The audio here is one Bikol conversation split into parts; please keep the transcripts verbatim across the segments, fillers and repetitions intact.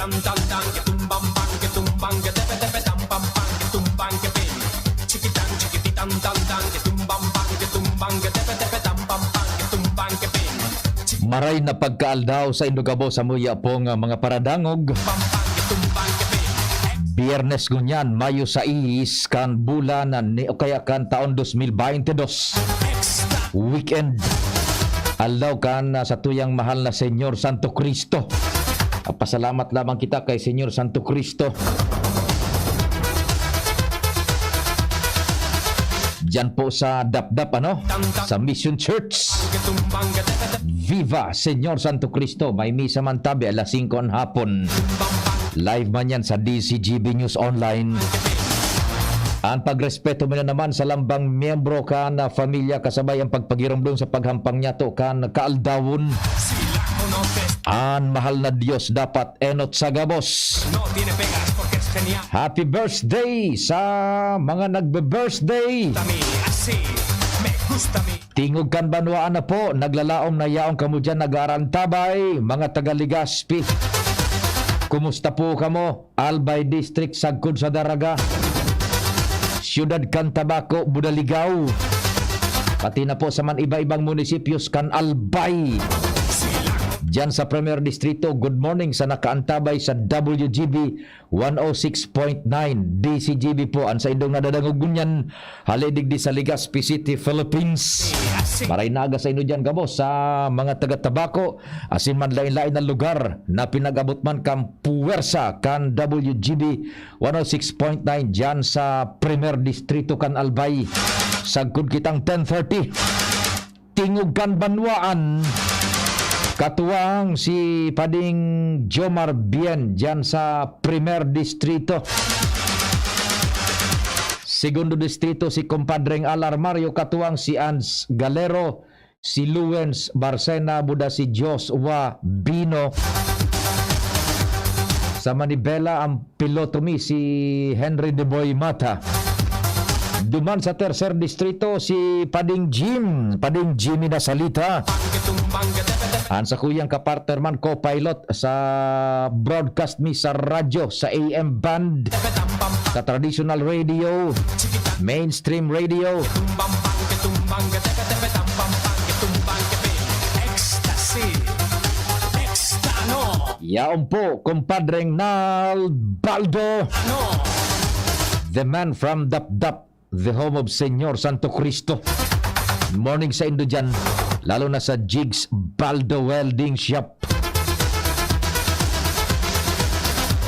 Tang tang tang, ketumbang bang, ketumbang, ketepe tepe, tam pam pam, ketumbang kepin. Chikitang chikititang tang tang, ketumbang bang, ketumbang, ketepe tepe, tam pam pam, ketumbang kepin. Maray na pagkaaldaw sa indo gabos sa muya pong, ah, mga paradangog. Pam pam, ketumbang kepin. Biyernes ngunyan, Mayo sais, kan bulan na ni, o kaya kan taon dos mil baynte dos. Weekend. Aldaw kan, ah, sa tuyang mahal na Senyor Santo Cristo. Pasalamat lamang kita kay Senyor Santo Cristo. Diyan po sa Dapdap, ano? Sa Mission Church. Viva Senyor Santo Cristo. May misa man tabi, alas singko an hapon. Live man yan sa D C G B News Online. Ang pagrespeto mo na naman sa lambang miyembro kan, ah, pamilya, kasabay ang pagpagiromdom sa paghampang niyato kan kaaldawon. An mahal na Dios dapat enot sa gabos. Happy birthday sa mga nagbe-birthday. Tingog kan banwaan na po, naglalaom na yaon kamo diyan nag-aarantabay, mga taga Legazpi. Kumusta po kamo? Albay District, sagkod sa Daraga, Siyudad kan Tabaco, Budaligaw, pati na po sa man iba-ibang munisipyos kan Albay. Diyan sa Primer Distrito, good morning sa nakaantabay sa W G B one oh six point nine D C G B po. An sa indong nadadangog ngunyan, hali digdi sa Legazpi City, Philippines. Maray na aga sa inyo diyan, gabos sa mga taga Tabaco, asin man lain-lain na lugar na pinag-abot man kan puwersa kan W G B one oh six point nine diyan sa Primer Distrito kan Albay. Sagkod kitang ten thirty. Tingog kan banwaan, katuwang si Pading Jomar Bien diyan sa Primer Distrito. Segundo Distrito, si Compadreng Al Armario, katuwang si Ans Galero, si Luwens Barcena, buda si Joshua Bino. Sa Manibela, ang piloto mi si Henry de Boy Mata. Duman sa Tercer Distrito, si Pading Jim, Pading Jimmy Nasalita. An sakuyang kapartner man, co-pilot sa broadcast mi sa radyo, sa A M band, sa traditional radio, mainstream radio. Ecstasy. Extano. Yaon po, Compadreng Nalbaldo. Ano? The man from Dapdap, the home of Senyor Santo Cristo. Morning sa indo dyan, lalo na sa Jigs Baldo Welding Shop.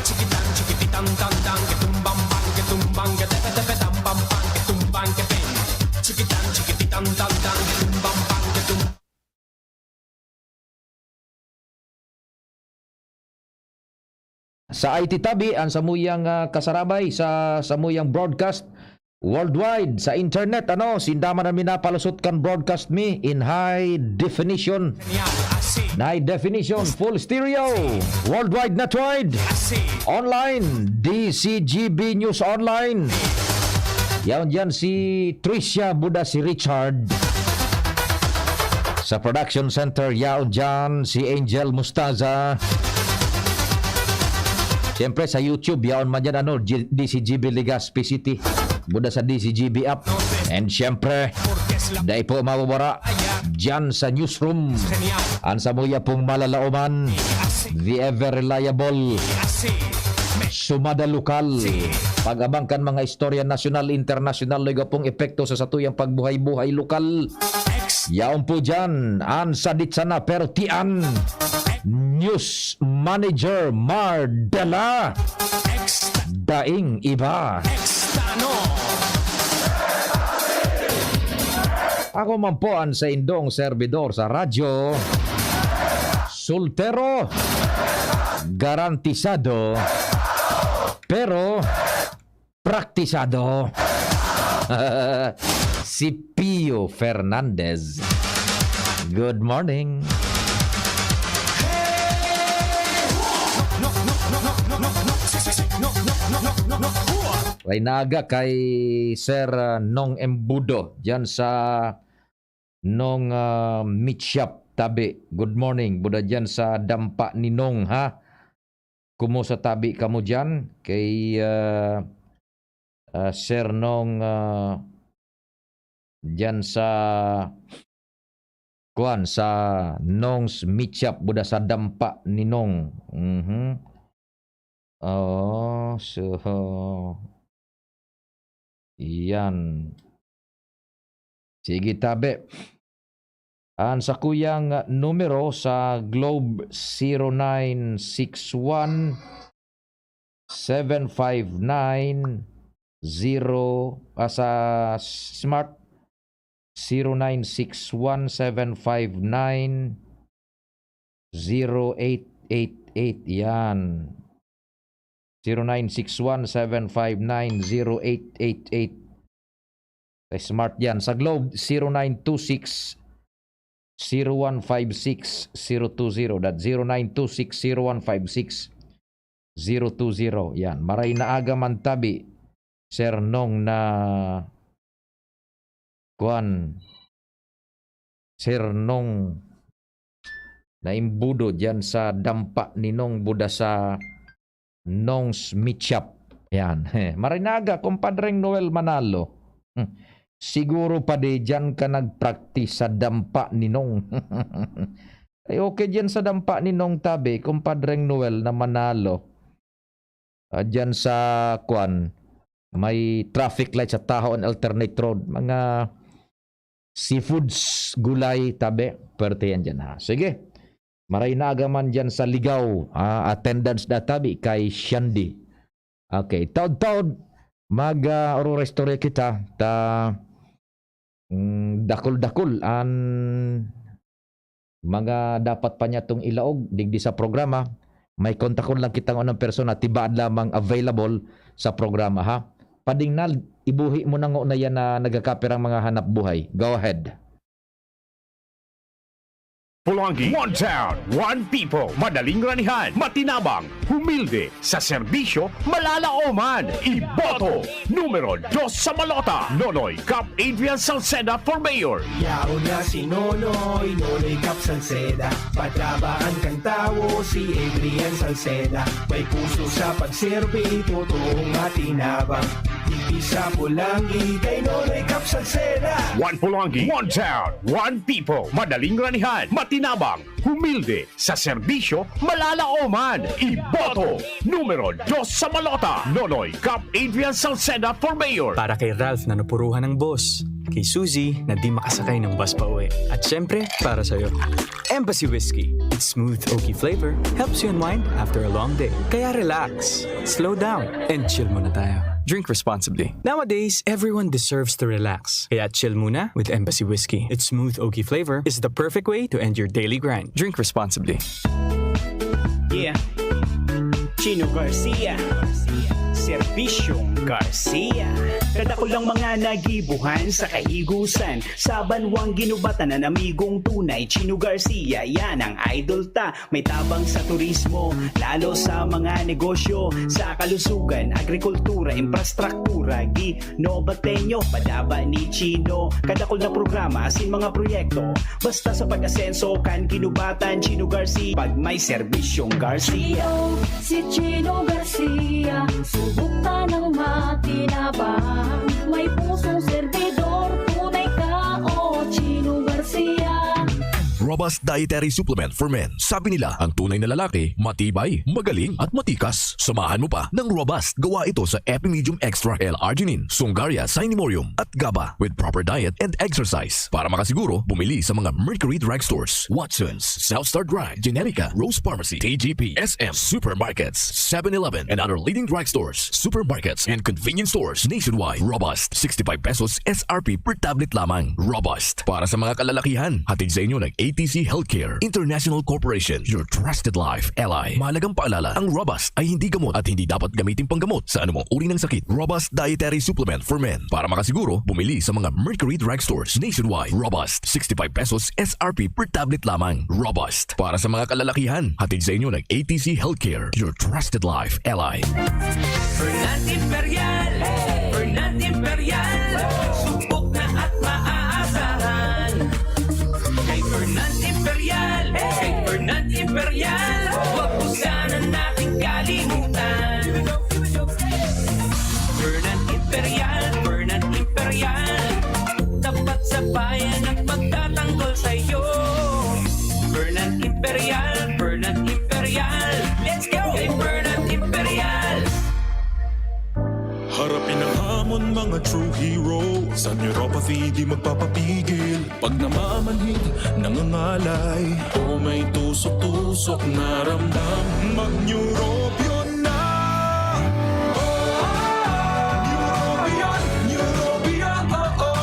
Chikitan, chikititang, tang, tang, ketumbang, bang, ketumbang, ketepe, tepe, tam, pam, pam, ketumbang, kepeng. Chikitan, chikititang, tang, tang, ketumbang, bang, ketum- Sa I T tabi, an samuyang, ah, kasarabay sa samuyang broadcast worldwide sa internet, ano, sinda man an minapalusot kan broadcast mi in high definition. High definition, full stereo, worldwide netwide, online, D C G B News Online. Yaon diyan si Tricia, buda si Richard. Sa production center, yaon diyan si Angel Mustaza. Siyempre, sa YouTube, yaon man diyan, ano, G-, D C G B Legazpi City. Buda sa D C G B app. And siyempre, dai po mawawara diyan sa newsroom. An samuya pong malalaoman, the ever reliable, sumada lokal. Pag-abang kan mga istorya nasyonal, internasyonal, na igwa pong epekto sa satuyang pagbuhay-buhay lokal. Yaon po diyan, an sadit sana pero tian. News Manager Mar Dela. Daing iba. Ako man po an saindong serbidor sa radyo. Soltero, garantisado, pero praktisado. Si Pio Fernandez. Good morning. Ay, naga kay Sir, ah, Nong Embudo, diyan sa Nong, ah, Meat Shop, tabi. Good morning, buda diyan sa Dampa ni Nong, ha? kumusta tabi kamo diyan? Kay, ah, ah, Sir Nong, ah, diyan sa, kuwan, sa Nong's Meat Shop, buda sa dampa ni Nong. Mhm. Oo, so, iyan. Sige, tabi. An sakuyang numero sa Globe, zero nine six one, seven five nine, zero, ah, sa Smart, zero nine six one seven five nine zero eight eight eight. Yan. Zero nine six one seven five nine zero eight eight eight. Sa Smart yan. Sa Globe, zero nine two six, zero one five six, zero two zero. That zero nine two six, zero one five six, zero two zero. Yan. Maray na aga man tabi, Sir Nong, na, kuwan, Sir Nong, na imbudo diyan sa dampa ni Nong, buda sa Nong's Meat Shop. Yan. Maray na aga, Compadreng Noel Manalo. Hmm. Siguro pa di diyan ka nag-practice sa dampa ni Nong. Ay, okay diyan sa dampa ni Nong tabi, Compadreng Noel na Manalo. Ah, diyan sa, kwan, may traffic light sa Tahaw and Alternate Road. Mga seafoods, gulay, tabi. Pwerte yan dyan, ha. Sige. Maray na aga man dyan sa Ligaw. Ah, attendance na tabi kay Shandy. Okay. Taod-taod, mag, ah, ororestore kita. Ta, mm, dakul-dakul an mga dapat pa niya tong ilaog digdi sa programa. May kontakon lang kitang unang persona, tibaad lamang available sa programa, ha? Padingnal, ibuhi mo na ngona yan na nagkakapirang mga hanap buhay. Go ahead. Polonggi, one town, one people. Madaling ranihan, matinabang, humilde, sa serbisyo, malalaoman. Iboto, numero dos sa balota, Nonoy Cap Adrian Salceda for mayor. Yaon na si Nonoy, Nonoy Cap Salceda. Patrabaan kan tawo si Adrian Salceda. May puso sa pagserbi, totoong matinabang. Digdi sa Polonggi, kay Nonoy Cap Salceda. One Polonggi, one town, one people. Madaling ranihan, matinabang, humilde, sa serbisyo, malalaoman. Iboto, numero dos sa balota, Nonoy Cap Adrian Salceda for mayor. Para kay Ralph na napuruhan ng boss, kay Suzy na di makasakay ng bus pauwi, at syempre, para sa'yo. Embassy Whiskey. Its smooth, oaky flavor helps you unwind after a long day. Kaya relax, slow down, and chill muna tayo. Drink responsibly. Nowadays, everyone deserves to relax. Kaya chill muna with Embassy Whiskey. Its smooth, oaky flavor is the perfect way to end your daily grind. Drink responsibly. Yeah. Chino Garcia. Serbisyong Garcia. Kadakul lang mga nagibuhan sa kahigusan. Sa banwang ginubatan an amigong tunay, Chino Garcia, yan ang idol ta. May tabang sa turismo, lalo sa mga negosyo, sa kalusugan, agrikultura, infrastruktura, Gino Bateño, padaba ni Chino. Kadakul na programa, asin mga proyekto, basta sa pag-asenso kan ginubatan, Chino Garcia, pag may serbisyong Garcia. Chino, si Chino Garcia, subok tanang matinabang. May pusong servidor, tunay ka, o Chino Garcia. Robust Dietary Supplement for Men. Sabi nila, ang tunay na lalaki, matibay, magaling, at matikas. Samahan mo pa ng Robust. Gawa ito sa Epimedium Extra L-arginine, Sungaria, Cinemorium, at GABA, with proper diet and exercise. Para makasiguro, bumili sa mga Mercury Drugstores, Watsons, South Star Drug, Generica, Rose Pharmacy, T G P, S M, supermarkets, Seven Eleven, and other leading drugstores, supermarkets, and convenience stores nationwide. Robust, sixty-five pesos S R P per tablet lamang. Robust, para sa mga kalalakihan. Hatid sa inyo ng A T C Healthcare International Corporation, your trusted life ally. Mahalagang paalala, ang Robust ay hindi gamot at hindi dapat gamitin panggamot sa anumang uri ng sakit. Robust Dietary Supplement for Men. Para makasiguro, bumili sa mga Mercury Drugstores nationwide. Robust, sixty-five pesos S R P per tablet lamang. Robust, para sa mga kalalakihan. Hatid sa inyo ng A T C Healthcare, your trusted life ally. Fernand Imperial, Fernand Imperial, sumpok na at maaasahan. Kay Fernand Imperial, kay Fernand Imperial, wag mo sana nating kalimutan. A true hero. Sa neuropathy di magpapapigil. Pag namamanhid, nangangalay, o may tusok-tusok na ramdam, mag-Neurobion na! Neurobion, Neurobion, oo.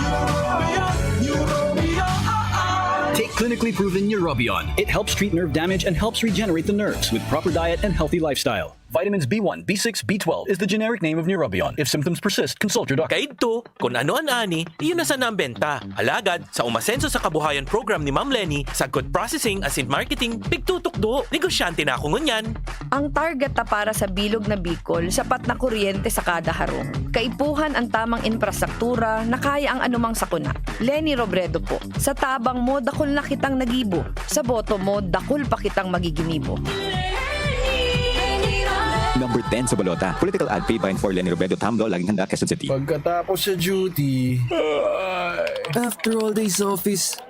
Neurobion, Neurobion, oo. Take clinically proven Neurobion. It helps treat nerve damage and helps regenerate the nerves with proper diet and healthy lifestyle. Vitamins B one, B six, B twelve is the generic name of Neurobion. If symptoms persist, consult your doctor. Kaidto, kun ano an ani, iyo na sana an benta. Alagad, sa umasenso sa kabuhayan program ni Ma'am Leni, sagkod processing asin marketing, pigtutukdo. Negosyante na ako ngunyan. Ang target ta para sa bilog na Bicol, sapat na kuryente sa kada harong. Kaipuhan an tamang infrastruktura na kaya ang anumang sakuna. Leni Robredo po, sa tabang mo, dakul na kitang nagibo. Sa boto mo, dakul pa kitang magiginibo. Number ten sa balota. Political ad paid by and for Leni Robredo, Tamlo, Laging Handa, Quezon City. Pagkatapos sa duty, After all days office.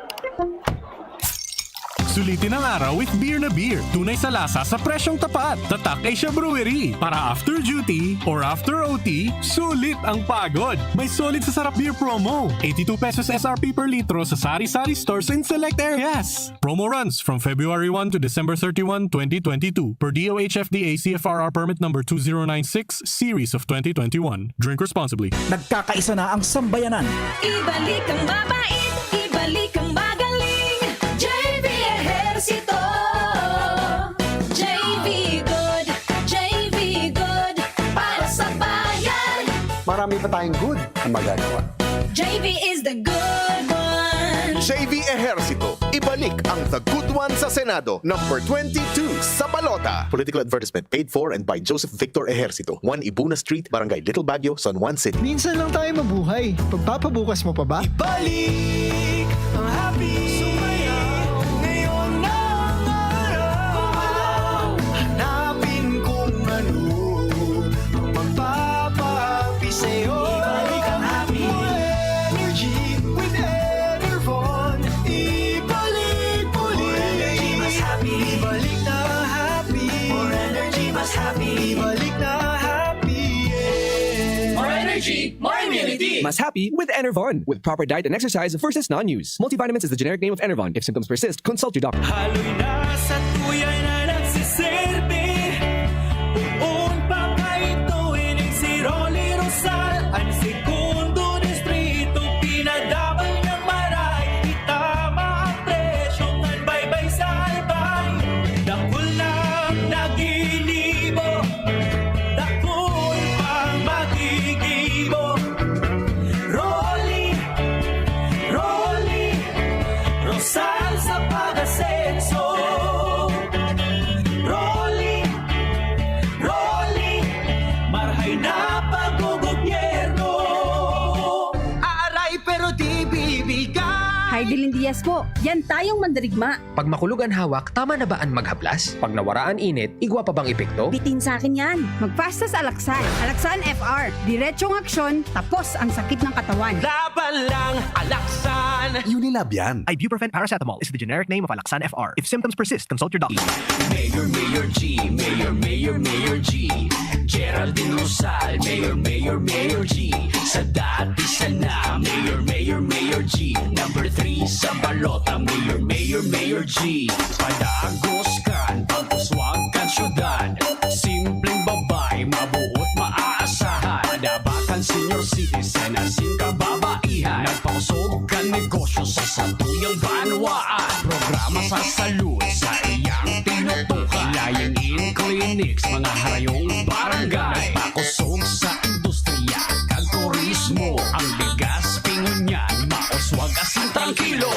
Sulitin ang araw with beer na beer. Tunay sa lasa sa presyong tapat. Tatak Asia Brewery. Para after duty or after O T, sulit ang pagod. May solid sa sarap beer promo. Eighty-two pesos S R P per litro sa sari-sari stores in select areas. Promo runs from February one to December thirty-one, twenty twenty-two, per D O H F D A C F R R permit number two zero nine six, series of twenty twenty-one. Drink responsibly. Nagkakaisa na ang sambayanan. Ibalik ang mabait, ibalik ang magaling. J V Ejercito. J V Good, J V Good. Para sa bayan. Marami pa tayong good na magagawa. J V is the good one. J V Ejercito, ibalik ang The Good One sa Senado, number twenty-two sa balota. Political advertisement paid for and by Joseph Victor Ejercito, one Ibuna Street, Barangay Little Baguio, San Juan City. Minsan lang tayo mabuhay. Pagpapabukas mo pa ba? Ibalik ang happy. Sumayaw. Ngayon na ang araw. Hanapin kung ano ang magpapahappy sa'yo. Ibalik ang happy. More energy with Enervon. Ibalik muli. More energy, mas happy. Ibalik na happy. More energy, mas happy. Ibalik na happy. Yeah. More energy, more immunity. Mas happy with Enervon. With proper diet and exercise versus non-use. Multivitamins is the generic name of Enervon. If symptoms persist, consult your doctor. Haloy na sa tuyay na nagsiserbi. Poon pa kaidto, ining si Rolly Rosal. An Segundo Distrito, pinadabal niyang maray. Itama ang presyo kan baybay sa albay. Dakul na ang naginibo, dakul pang magigibo. Rolly, Rolly, Rosal sa pag-asenso. Rolly, Rolly, marhay na pag-gobyerno. Aaray pero di bibigay. Hi, Dilin Diaz po. Yan tayong mandirigma. Pag makulog an hawak, tama na ba an maghaplas? Pag nawara an init, igwa pa bang epekto? Bitin sa akin yan. Magpasta sa Alaksan. Alaksan F R. Diretsong aksyon, tapos ang sakit ng katawan. Laban lang, Alaksan! Unilab yan. Ibuprofen paracetamol is the generic name of Alaxan F R. If symptoms persist, consult your doctor. Mayor, Mayor G, Mayor, Mayor, Mayor G. Geraldine Rosal, Mayor, Mayor, Mayor G. Sa dati sana, Mayor, Mayor, Mayor G. Number three sa balota, Mayor, Mayor, Mayor G. Padagos kan pagkuswag kan syudad. Simpleng babae, mabuot, maaasahan. Padaba kan senior citizen, asin kababaihan. Nagpakusog kan negosyo sa satuyang banwaan. Programa sa salud sa iyang tinutukan. Laing-in clinics, mga harayong barangay. Nagpakusog sa industriya kan turismo. Ang Legazpi ngunyan, mauswag asin trangkilo.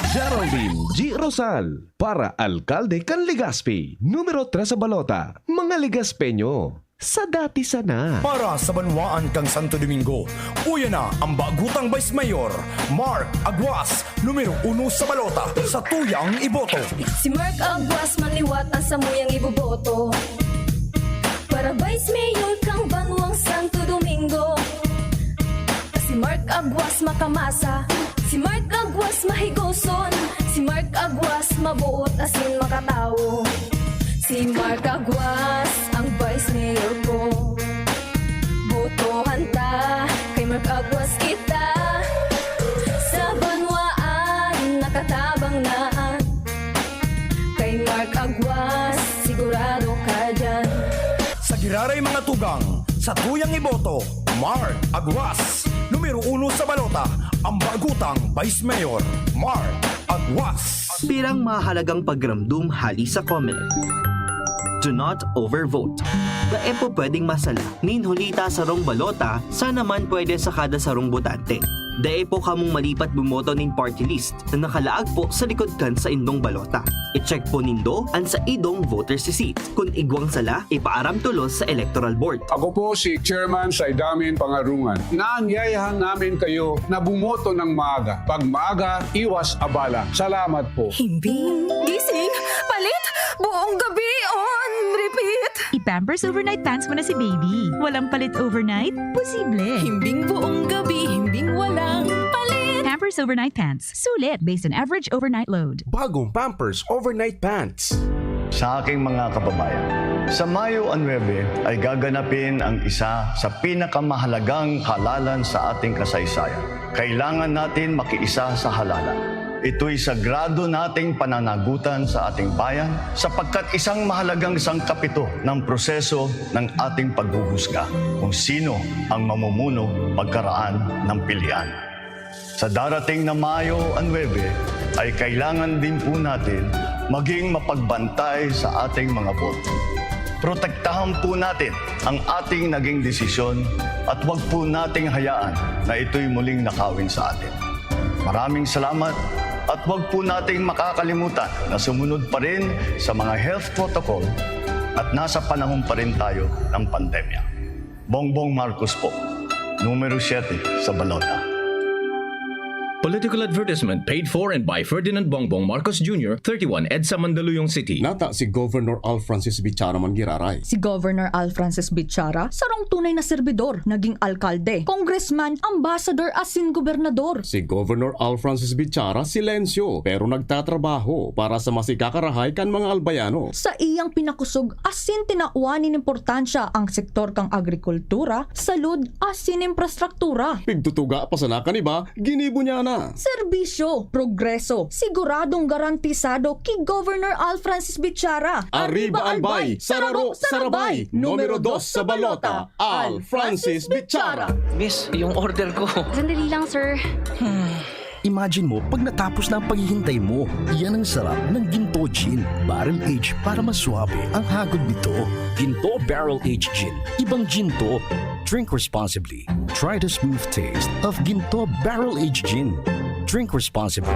Geraldine G. Rosal, para alkalde kan Legazpi, numero tres sa balota, mga Legazpeño, sa dati sana. Para sa banwaan kan Santo Domingo, uya na ang bagutang Vice Mayor, Mark Aguas, numero uno sa balota, sa tuyang iboto. Si Mark Aguas manliwat ang samuyang iboboto. Para Vice Mayor kang banwang Santo Domingo. Si Mark Aguas makamasa, si Mark Aguas mahigoson, si Mark Aguas mabuot asin makatawo. Si Mark Aguas ang Vice Mayor ko. Iraray mga tugang, satuyang iboto, Mar Aguas. Numero uno sa balota, ang bagutang Vice Mayor, Mar Aguas. Pirang mahalagang pagramdom hali sa Comelec. Do not overvote. Dai po pwedeng masala nin huli ta sarong balota, sana man pwede sa kada sarong botante. Dai po kamong malipat bumoto nin party list na nakalaag po sa likod kan saindong balota. I-check po nindo an saindong voter's receipt. Kun igwang sala, ipaaram tolos sa Electoral Board. Ako po si Chairman Saidamin Pangarungan. Naanyayahan namin kayo na bumoto ng maaga. Pag maaga, iwas abala. Salamat po. Himbing, gising, palit, buong gabi on repeat. I-Pampers Overnight Pants mo na si baby. Walang palit overnight? Posible. Himbing buong gabi, himbing walang palit. Pampers Overnight Pants. Sulit based on average overnight load. Bagong Pampers Overnight Pants. Sa aking mga kababayan, sa Mayo nuebe ay gaganapin ang isa sa pinakamahalagang halalan sa ating kasaysayan. Kailangan natin makiisa sa halalan. Ito'y sagrado nating pananagutan sa ating bayan sapagkat isang mahalagang sangkap ito ng proseso ng ating paghuhusga kung sino ang mamumuno pagkaraan ng pilihan. Sa darating na Mayo nuebe ay kailangan din po natin maging mapagbantay sa ating mga boto. Protektahan po natin ang ating naging desisyon at huwag po nating hayaan na ito'y muling nakawin sa atin. Maraming salamat at huwag po nating makakalimutan na sumunod pa rin sa mga health protocol at nasa panahon pa rin tayo ng pandemya. Bongbong Marcos po, numero siyete sa balota. Political advertisement paid for and by Ferdinand Bongbong Marcos Junior, thirty-one EDSA Mandaluyong City. Nata si Governor Al Francis Bichara man giraray. Si Governor Al Francis Bichara, sarong tunay na serbidor, naging alkalde, congressman, ambassador asin gobernador. Si Governor Al Francis Bichara, silencio, pero nagtatrabaho para sa masikakarahay kan mga Albayano. Sa iyang pinakusog asin tinawan nin importansya ang sektor kan agrikultura, salud asin infrastruktura. Pigtutuga pa sana kan iba, ginibo niya na. Serbisyo, progreso, siguradong garantisado ki Governor Al Francis Bichara. Arriba Albay, sararo, sarabay, numero dos sa balota, Al Francis Bichara. Miss, yung order ko. Sandali lang, sir. Imagine mo pag natapos na ang paghihintay mo. Iyan ang sarap ng Ginto Gin. Barrel aged para mas suabe ang hagod nito. Ginto Barrel Aged Gin. Ibang Ginto. Drink responsibly. Try the smooth taste of Ginto Barrel Aged Gin. Drink responsibly.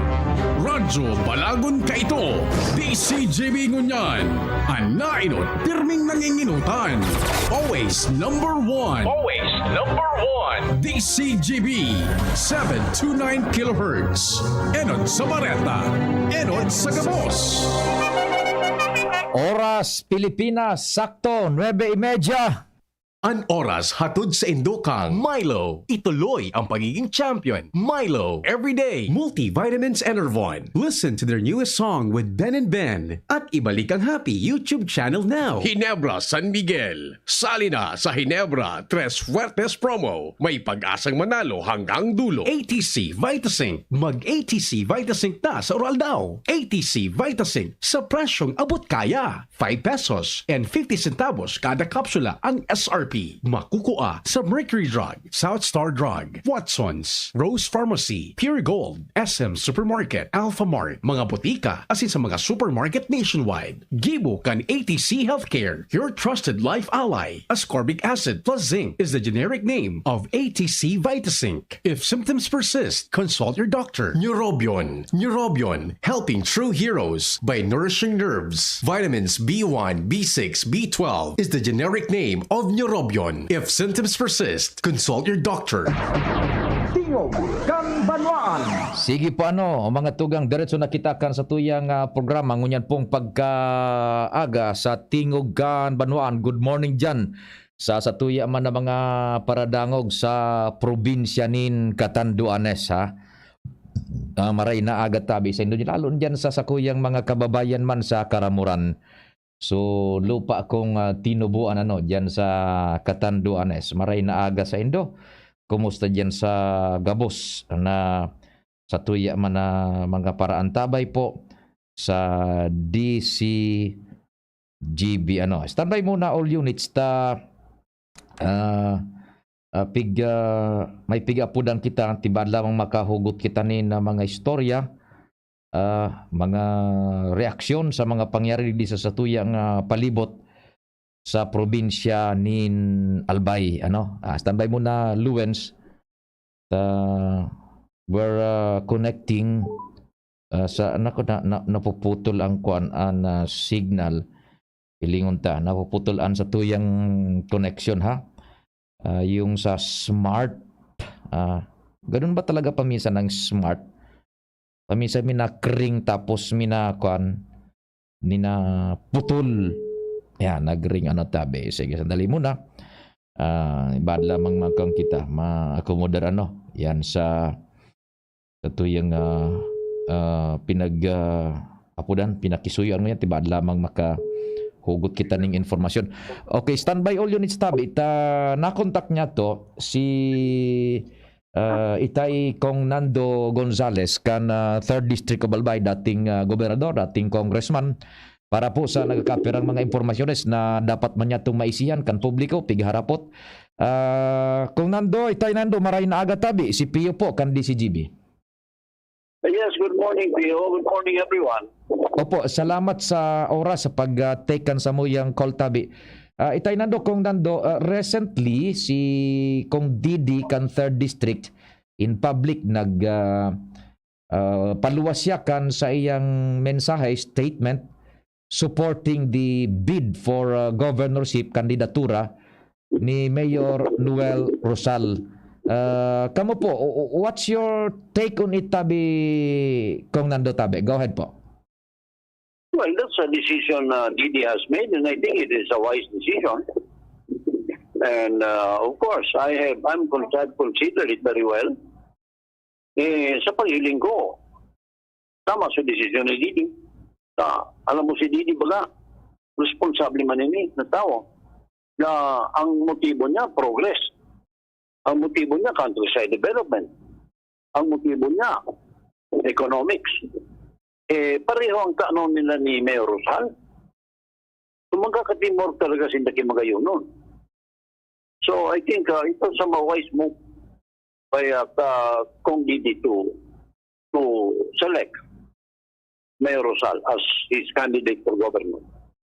Radyo Balagon Kaito, D C G B ngunyan. An nainot, pirming nanginginutan. Always number one. Always number one. D C G B, seven two nine kilohertz. Enot sa bareta. Enot sa gabos. Oras Pilipinas, sakto, nuebe y media. An oras hatod saindo kan Milo. Ituloy ang pagiging champion. Milo, everyday multivitamins Enervon. Listen to their newest song with Ben and Ben. At ibalik ang Happy YouTube channel now. Ginebra San Miguel. Sali na sa Ginebra Tres Fuertes Promo. May pag-asang manalo hanggang dulo. A T C Vitasync. Mag A T C Vitasync na sa Oral daw. A T C Vitasync sa presyong abot kaya. Five pesos and fifty centavos kada kapsula ang S R P. Makukua sa Mercury Drug, South Star Drug, Watson's, Rose Pharmacy, Pure Gold, S M Supermarket, Alpha Mart, mga botika, asin sa mga supermarket nationwide. Gibo kan A T C Healthcare, your trusted life ally. Ascorbic acid plus zinc is the generic name of A T C Vitasync. If symptoms persist, consult your doctor. Neurobion. Neurobion, helping true heroes by nourishing nerves. Vitamins B one, B six, B twelve is the generic name of Neurobion. If symptoms persist, consult your doctor. Tingog kan Banwaan. Sige po ano, mga tugang, diretso na kita kan satuyang ah, programa. Ngunyan pong pagkaaga sa Tingog kan Banwaan. Good morning dyan sa satuya man na mga paradangog sa probinsya nin Catanduanes, ha? Ah, maray na aga tabi sa indo, lalo dyan sa sakuyang mga kababayan man sa Caramoran. So, lupa kong ah, tinubuan ano, dyan sa Catanduanes. Maray na aga sa indo. Kumusta dyan sa gabos na satuya man na mga paraantabay po sa D C G B, ano. Standby muna all units ta, ah, ah, pig-, ah, may pig-apudan kita, tibad lamang makahugot kita nin, ah, mga istorya, ah, mga reaksyon sa mga pangyari di sa satuyang, ah, palibot sa probinsya nin Albay, ano. Ah, standby muna, Luwens. Ah, we're, ah, connecting, ah, sa, naku, na, na, napuputol ang kuan, an, ah, signal. Hilingon ta, napuputol an satuyang connection, ha? Ah, yung sa smart, ah, ganun ba talaga paminsan ang smart? Paminsan minakring tapos mina-, kuan, minaputol. Yan, nagring ano tabi. Sige, sandali muna. Ah, ibad lamang magkang kita, ma-accommodar ano. Yan sa, sa tuyang, ah, ah, pinag, ah, apudan, pinakisuyoan mo yan, tibad lamang makahugot kita ning informasyon. Okay, standby all units tabi. Ta, nakontak niya to, si, ah, itay Kong Nando Gonzales, kan, ah, third District of Albay, dating, ah, gobernador, dating congressman, para po sa nagkakapirang mga impormasyones na dapat man niya itong maisihan kan publiko, pigharapot. Ah, Kong Nando, itay Nando, maray na aga tabi, si Pio po, kan D C G B. Yes, good morning, Pio. Good morning, everyone. Opo, salamat sa oras sa pag, ah, take kan samuyang call tabi. Ah, itay Nando, Kong Nando, ah, recently, si Kong Didi kan third District in public nag, ah, ah, paluwas siya kan sa iyang mensahe, statement, supporting the bid for, ah, governorship kandidatura ni Mayor Noel Rosal. Ah, kamo po, o, o, what's your take on it, tabi, Kong Nando tabi? Go ahead po. Well, that's a decision, uh, Didi has made, and I think it is a wise decision. And, uh, of course, I have, I'm con-, I've considered it very well. Eh, sa paghiling ko, tama sa desisyon ni Didi. Sa, alam mo si Didi baga, responsable man ini na tao. Na ang motibo niya, progress. Ang motibo niya, countryside development. Ang motibo niya, economics. Eh, pareho ang kanon nila ni Mayor Rosal. So, magkakatimor talaga sinda ki magayonon. So, I think, uh, it was a wise move by, uh, uh, Kong Didi to, to select Mayor Rosal as his candidate for governor.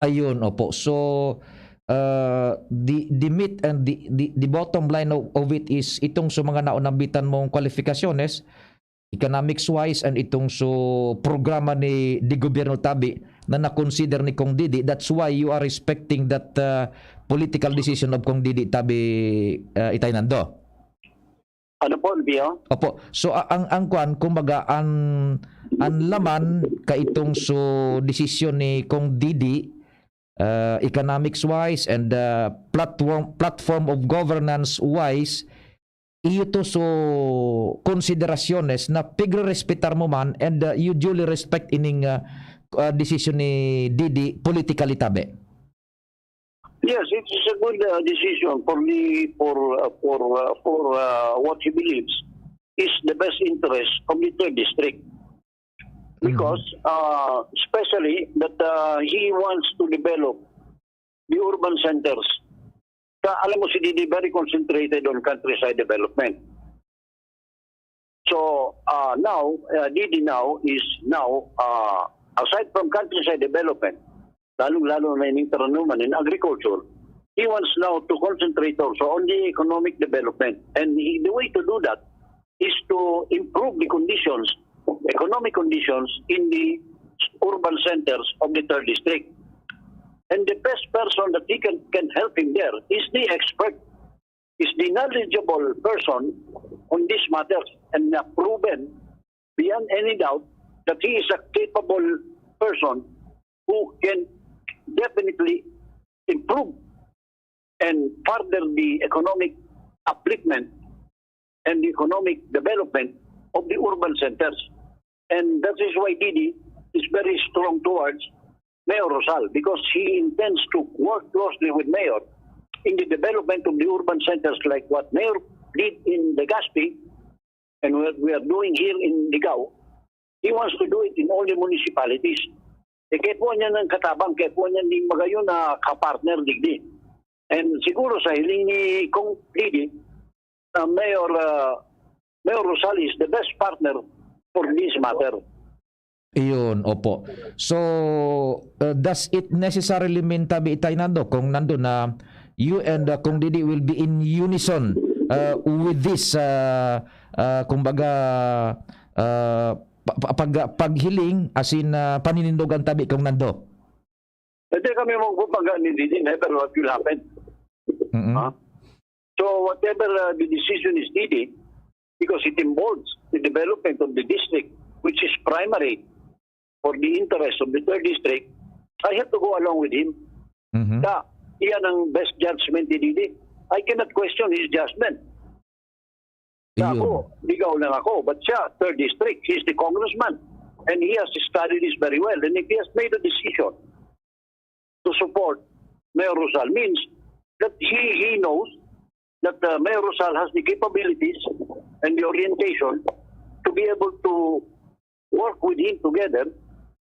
Ayun, opo. So, uh, the, the meat and the, the, the bottom line of, of it is itong sa mga naunambitan mong kwalifikasyones, economics-wise, and itong so programa ni, di gobyerno tabi na na-consider ni Kong Didi. That's why you are respecting that, uh, political decision of Kong Didi tabi, uh, itay Nando. Ano po, Pio? Opo. So, a-, ang, ang kwan, kumbaga, an, an laman kaitong so desisyon ni Kong Didi, uh, economics-wise and, uh, platform, platform of governance-wise, iyo to so konsiderasyones na pigrerespetar mo man and, uh, you duly respect ining, uh, uh, desisyon ni Didi politically tabi. Yes, it is a good, uh, decision for the, for, uh, for, uh, for, uh, what he believes is the best interest of the third district. Because, uh, especially that, uh, he wants to develop the urban centers. Ka-, alam mo, si Didi very concentrated on countryside development. So, uh, now, uh, Didi now is now, uh, aside from countryside development, lalong-lalo na in taniman and agriculture, he wants now to concentrate also on the economic development. And he, the way to do that is to improve the conditions, economic conditions in the urban centers of the third district. And the best person that he can, can help him there is the expert, is the knowledgeable person on these matters and na proven beyond any doubt that he is a capable person who can definitely improve and further the economic upliftment and the economic development of the urban centers. And that is why Didi is very strong towards Mayor Rosal, because he intends to work closely with Mayor in the development of the urban centers, like what Mayor did in Legazpi and what we are doing here in Ligao. He wants to do it in all the municipalities. Eh, kaipuhan niya ng katabang, kaipuhan niya ning magayon na kapartner digdi. And siguro sa hiling ni Cong Didi, uh, Mayor, uh, Mayor Rosal is the best partner for this matter. Iyon, opo. So, uh, does it necessarily mean, tabi, Itay Nando, kung nando na you and uh, Cong Didi will be in unison uh, with this, uh, uh, kumbaga, uh, pa- pa- pag- paghiling, as in, uh, paninindogan, tabi, kung nando? Hindi kami magpapaga ni Didi, never what will happen. Mm-mm. Ha? So whatever uh, the decision is needed, because it involves the development of the district, which is primary for the interest of the third district, I have to go along with him. Mhm. Sa iyan ang best judgment ni Didi. I cannot question his judgment. Sa Iyon. Ako, Ligao lang ako. But siya, third district, he's the congressman. And he has studied this very well. And if he has made a decision to support Mayor Rosal, means that he, he knows that uh, Mayor Rosal has the capabilities and the orientation to be able to work with him together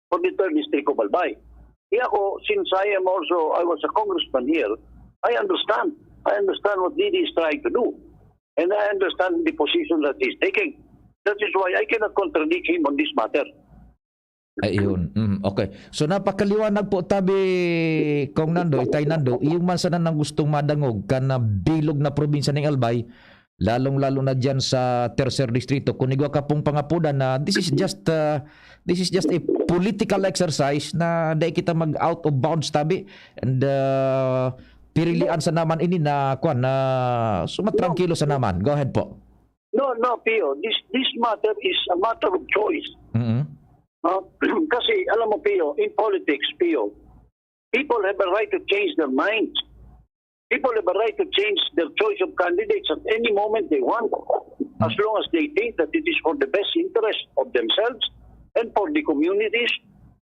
for the third district of Albay. Kaya ako, since I am also, I was a congressman here, I understand. I understand what Didi is trying to do. And I understand the position that he's taking. That is why I cannot contradict him on this matter. Ayun. Mm, okay. So napakaliwanag po, tabi, Cong Nando, Itay Nando, iyong man sana nang gustong madangog kan na bilog na probinsya ning Albay, lalong-lalo na diyan sa Tercer Distrito. Kung igwa ka pong pangapudan na this is just uh, this is just a political exercise na dai kita mag out of bounds, tabi, and uh, pirilian sa naman ini na kwan na sumatrangkilo sa naman. Go ahead po. No, no, Pio. This this matter is a matter of choice. Mm-mm. Uh, kasi alam mo, Pio, in politics, Pio, people have a right to change their minds. People have a right to change their choice of candidates at any moment they want, as long as they think that it is for the best interest of themselves and for the communities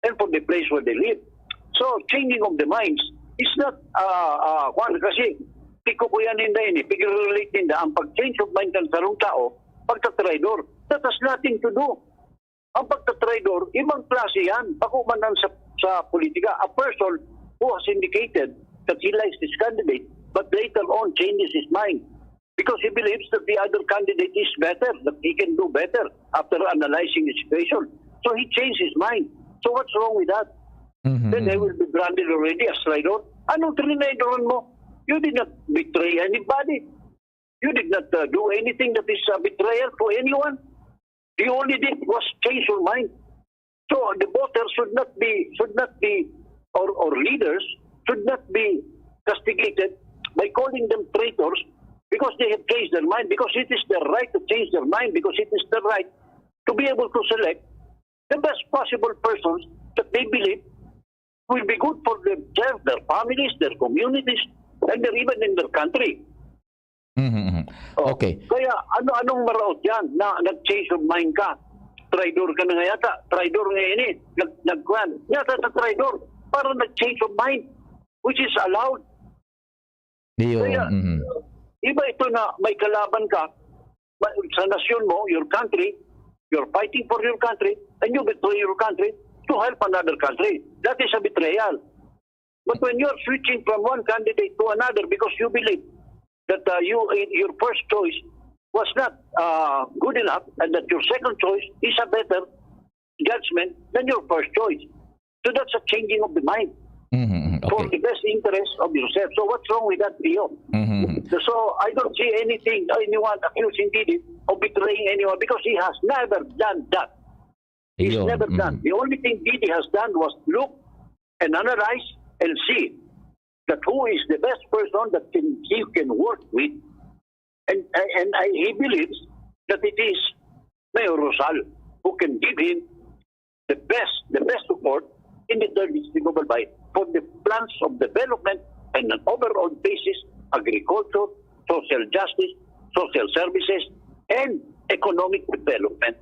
and for the place where they live. So, changing of the minds is not, uh, uh, kwan, kasi pikukuyan ninda ini, pigre-relate ninda ang pag-change of mind kan sarong tao, pagka-traitor. That has nothing to do. Ang pagka-traitor, ibang klase yan. Bako man ang sa, sa politika, a person who has indicated that he likes this candidate, but later on changes his mind because he believes that the other candidate is better, that he can do better after analyzing the situation. So he changed his mind. So what's wrong with that? Mhm, Then he mhm. will be branded already as traitor. Anong trinaidoran mo? You did not betray anybody. You did not uh, do anything that is a betrayal to anyone. You only did was change your mind. So the voters should not be should not be or, or leaders should not be castigated by calling them traitors because they have changed their mind, because it is their right to change their mind, because it is their right to be able to select the best possible persons that they believe will be good for themselves, their families, their communities, and their even in their country. Mhm, mhm. Oh, Okay. Kaya ano anong maraot yan na nag-change of mind ka? Traitor ka na nga yata. Traitor nga ini. Nag nagkuan. Yata sa traitor para nag-change of mind, which is allowed. Yun. Kaya, Mhm. Iba ito na may kalaban ka ma- sa nasyon mo, your country, you're fighting for your country, and you betray your country to help another country. That is a betrayal. But when you're switching from one candidate to another because you believe that uh, you your first choice was not uh, good enough and that your second choice is a better judgment than your first choice. So that's a changing of the mind Mhm, mhm. for Okay. the best interest of yourself. So what's wrong with that, Pio? Mhm. So I don't see anything, anyone accusing Didi of betraying anyone because he has never done that. He's Yun. never Mhm. done. The only thing Didi has done was look and analyze and see that who is the best person that can he can work with, and and I, he believes that it is Mayor Rosal who can give him the best the best support in the third district of Albay for the plans of development and an overall basis, agriculture, social justice, social services, and economic development.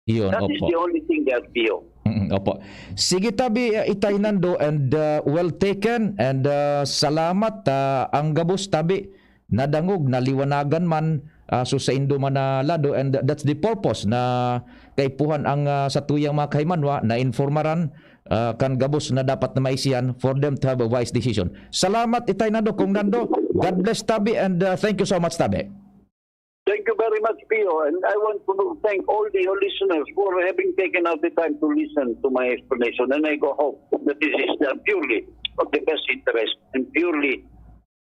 Yun, That is opo. The only thing that Pio. Mm, opo. Sige tabi, uh, Itay Nando, and uh, well taken, and uh, salamat. Uh, ang gabos tabi, nadangog, naliwanagan man, uh, so sa indo man na lado, and that's the purpose na kaipuhan ang uh, sa tuyang mga kahimanwa na informaran ah, kan gabos na dapat na maisihan for them to have a wise decision. Salamat, Itay Nando, Kong Nando. God bless, Tabi, and, ah, thank you so much, Tabi. Thank you very much, Pio. And I want to thank all the listeners for having taken out the time to listen to my explanation. And I go hope that this is done purely for the best interest and purely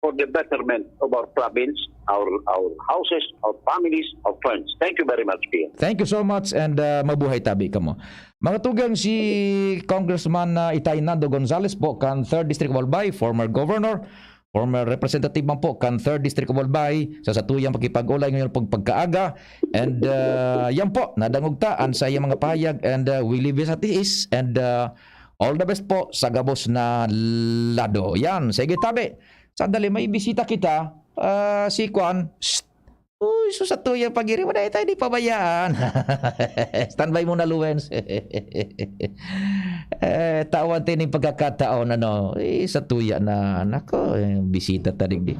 for the betterment of our province, our our houses, our families, our friends. Thank you very much, Pio. Thank you so much and, ah, mabuhay, Tabi, kamo. Mga tugang, si Congressman, ah, Itay Nando Gonzales po, kan third District of Albay, former governor, former representative man po kan third District of Albay, sa satuyang pakipag-olay ngayon pag pagkaaga. And, ah, yan po, nadangog ta an sa iyang mga pahayag, and, ah, we leave it at this. And, ah, all the best po sa gabos na lado. Yan, sige, Tabi. Sandali, may bisita kita. Ah, si Kwan. Shh! Uy, sus, satuya pag-iri mo, dahil tayo di pabayaan. Standby muna, Luwens. Eh, tawan tayo ng pagkakataon, ano, eh, satuya na, nako, eh, bisita ta digdi.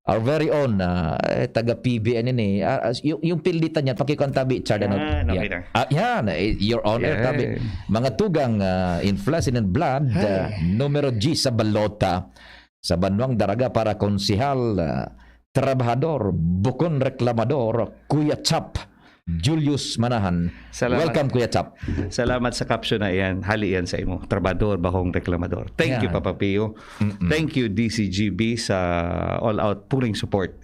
Our very own, ah, eh, taga P B N ini. Ah, as- yung, yung pildita niya, pakikuan tabi, Chard, ano? Yan, okay Yan. na. Ah, yan, eh, you're on air, tabi. Yan. Mga tugang, ah, influence and blood, ah, numero G sa balota. Sa banwang Daraga para konsehal, ah, trabahador, bukon reklamador, Kuya Chap, Julius Manahan. Salamat. Welcome, Kuya Chap. Salamat sa caption na iyan. Hali iyan sa imo. Trabador, bakong reklamador. Thank you, Yan. Papa Pio. Thank you, D C G B, sa all-out pulling support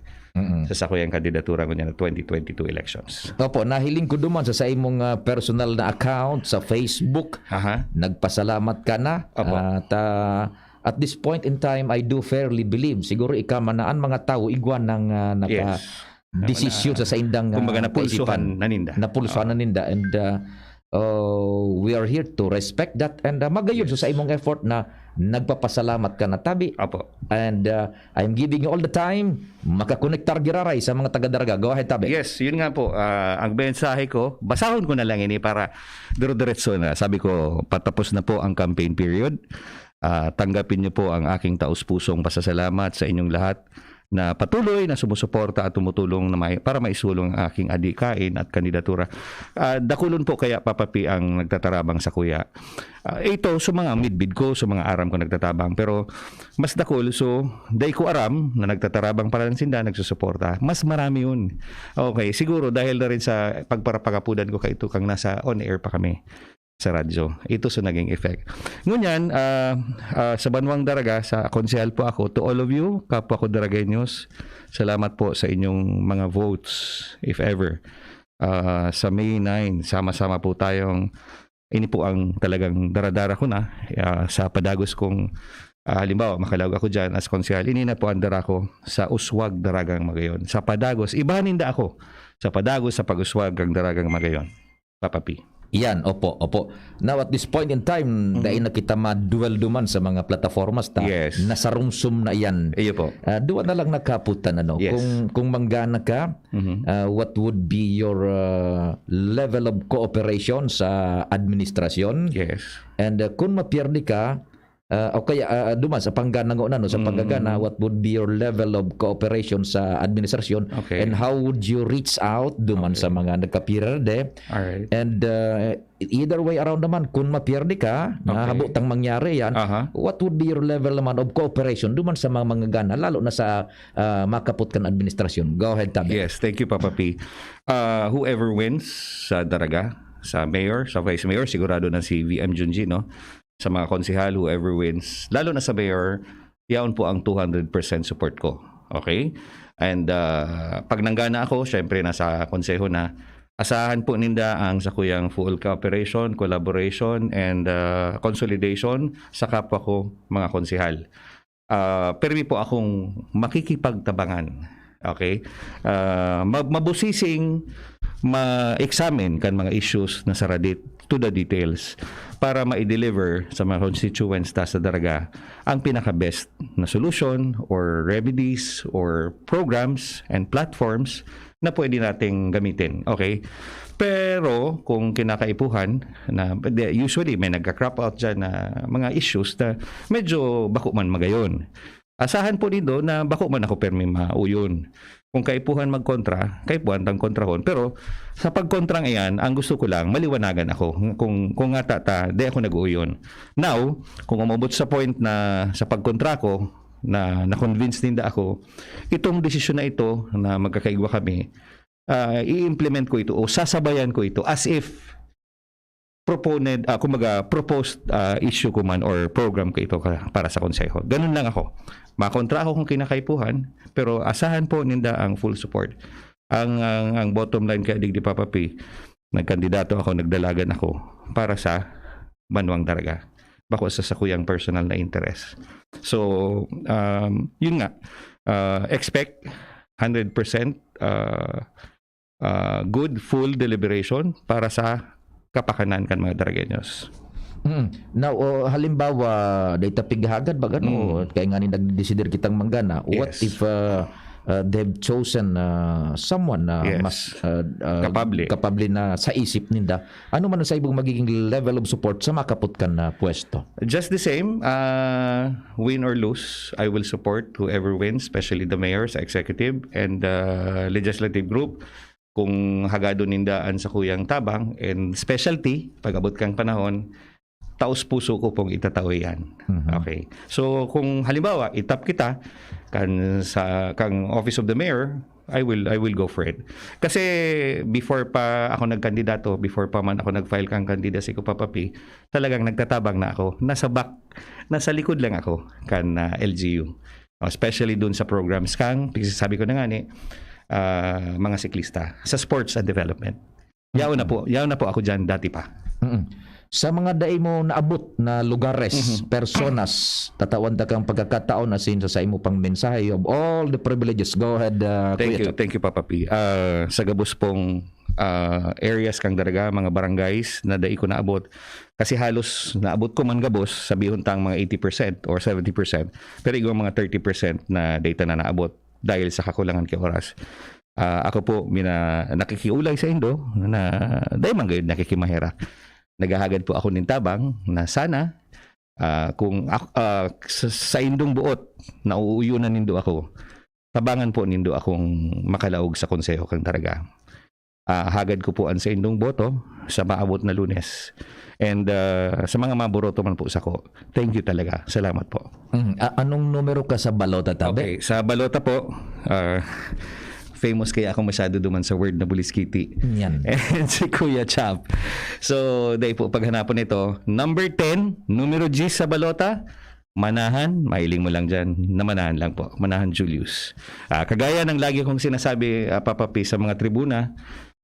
sa sakuyang kandidatura ngunyan na twenty twenty-two elections. Opo, nahiling ko duman sa, sa imong, ah, personal na account sa Facebook. Aha. Nagpasalamat ka na. Opo. At, ah, at this point in time, I do fairly believe, siguro ika man na an mga tao, igwa nang, ah, naka Yes. desisyon sa saindang, ah, Kumbaga, napulsuhan kaisipan. na ninda. Napulsuhan na ninda. And, ah, oh, we are here to respect that. And, ah, magayod sa imong effort na nagpapasalamat ka na, tabi. Opo. And, ah, I'm giving you all the time. Makakonektar giraray sa mga taga-Daraga. Go ahead, tabi. Yes, yun nga po. Ah, ang mensahe ko, basahon ko na lang ini para dire-diretso na. Sabi ko, patapos na po ang campaign period. Ah, tanggapin niyo po ang aking taus-pusong pasasalamat sa inyong lahat na patuloy na sumusuporta at tumutulong na may, para maisulong ang aking adikain at kandidatura. Ah, dakulon po kaya, Papa P, ang nagtatarabang sa kuya. Ah, ito, sa mga midbid ko, sa mga aram ko nagtatabang. Pero mas dakul, so, dai ko aram na nagtatarabang pala ng sinda, nagsusuporta. Mas marami yun. Okay, siguro dahil na rin sa pagparapagapudan ko kaito kang nasa on-air pa kami sa radyo. Ito sa naging effect. Ngunyan, ah, ah, sa Banwang Daraga, sa konsehal po ako, to all of you, kapwa ko Daragueños, salamat po sa inyong mga votes, if ever. Ah, sa May nine, sama-sama po tayong, ini po ang talagang daradara ko na, ah, sa padagos kong, ah, halimbawa, makalaog ako dyan as konsehal, ini na po ang dara ko sa uswag daragang magayon. Sa padagos, ibahan ninda ako sa padagos sa pag-uswag ang daragang magayon. Papa P. Yan, opo, opo. Now, at this point in time, dai na kita ma-dwell duman sa mga plataformas ta. Yes. Nasarumsum na yan. Iyo po. Ah, duwa na lang nakaputan, ano? Yes. Kung, kung manggana ka, Mhm. ah, what would be your ah, level of cooperation sa administrasyon? Yes. And ah, kung mapierde ka, ah, o kaya ah, duman sa panggana ngo na, no, sa Mm. panggagana, what would be your level of cooperation sa administrasyon? Okay. And how would you reach out duman sa mga nagkapierde? Alright. And uh, either way around naman, kung mapierde ka, na Okay. habo tang mangyari yan, Aha. what would be your level naman of cooperation duman sa mga manggagana, lalo na sa uh, makapot kan administrasyon? Go ahead, Tabi. Yes, thank you, Papa P. Uh, whoever wins sa Daraga, sa mayor, sa vice mayor, sigurado na si V M Junji, no? Sa mga konsehal, whoever wins, lalo na sa mayor, yaon po ang two hundred percent support ko. Okay? And uh, pag nanggana ako, syempre nasa konseho na, asahan po ninda ang sakuyang full cooperation, collaboration, and uh, consolidation sa kapwa ko mga konsehal. Ah, permi po akong makikipagtabangan. Okay? Ah, ma- mabusising ma-examine kan mga issues na saradit to the details para ma-deliver sa mga constituents ta sa Daraga ang pinaka-best na solution or remedies or programs and platforms na pwede nating gamitin. Okay? Pero kung kinakaipuhan, na, usually may nagka-crop out dyan na mga issues na medyo bako man magayon. Asahan po nindo na bako man ako permi mauyon. Kung kaipuhan magkontra, kaipuhan tang kontrahon. Pero sa pagkontrang iyan, ang gusto ko lang, maliwanagan ako. Kung, kung nga ta, ta, di ako nag-uuyon. Now, kung umabot sa point na sa pagkontra ko, na na-convince ninda ako, itong desisyon na ito na magkakaigwa kami, ah, i-implement ko ito o sasabayan ko ito as if proponent, ah, kumbaga, proposed, ah, issue ko man or program ko ito ka-, para sa konseho. Ganun lang ako. Makontra ako kung kinakaipuhan, pero asahan po ninda ang full support. Ang, ang, ang bottom line kaya digdi, Papa P, nagkandidato ako, nagdalagan ako para sa banwang Daraga. Bako sa sakuyang personal na interest. So, um, yun nga, ah, expect hundred percent, ah, ah, good, full deliberation para sa kapakanan kan mga Daragueños. Mm. Now, oh, halimbawa, dai ta pighagad, baga, no? Mm. Kaya nga ni nagdesidir kitang manggana. What Yes. if, uh, uh, they have chosen, uh, someone na Yes. mas, uh, uh, Kapable. kapable na sa isip ninda? Ano man ang sa ibong magiging level of support sa makapot kan na pwesto? Just the same, uh, win or lose, I will support whoever wins, especially the mayor sa executive and the legislative group. Kung hagadon ninda an sakuyang tabang and specialty, pag-abot kang panahon, taos puso ko pong itatao yan. Mhm. Okay. So, kung halimbawa, itap kita kan sa, kang Office of the Mayor, I will, I will go for it. Kasi before pa ako nagkandidato, before pa man ako nag-file kang candidacy ko, Papa P, talagang nagtatabang na ako. Nasa back, nasa likod lang ako kan, ah, L G U. Especially dun sa programs kang, sabi ko na nga ni, ah, mga siklista, sa sports and development. Yaon na po, yaon na po ako dyan dati pa. Mm. Sa mga dai mo naabot na lugares, Mhm. personas, tatawan ta kang pagkakataon asin sa saimo pang mensahe, you have all the privileges. Go ahead, uh, Thank Kuya you, Chap. thank you, Papa P. Ah, sa gabos pong, ah, areas kang Daraga, mga barangays na dai ko naabot, kasi halos naabot ko man gabos, sabihon tang mga eighty percent or seventy percent, pero igwang mga thirty percent na dai ta na naabot dahil sa kakulangan ki oras. Ah, ako po, mina-, nakikiulay sa indo na dai man gayud nakikimaherak. Naghahagad po ako nin tabang na sana, ah, kung ak-, ah, sa, sa indong buot, nauuyunan nindo ako, tabangan po nindo akong makalaog sa Konseho kan Daraga. Ah, hagad ko po an saindong boto sa maabot na Lunes. And, ah, sa mga maboroto man po sako, thank you talaga. Salamat po. Mm, a-, anong numero ka sa balota, tabi? Okay, sa balota po, ah, famous kaya ako masyado duman sa word na buliskiti. Yan. And si Kuya Chap. So, dai po paghanapon ito. Number ten, numero diyes sa balota, manahan, mailing mo lang dyan, na manahan lang po, manahan Julius. Ah, kagaya ng lagi kong sinasabi, ah, Papa P, sa mga tribuna,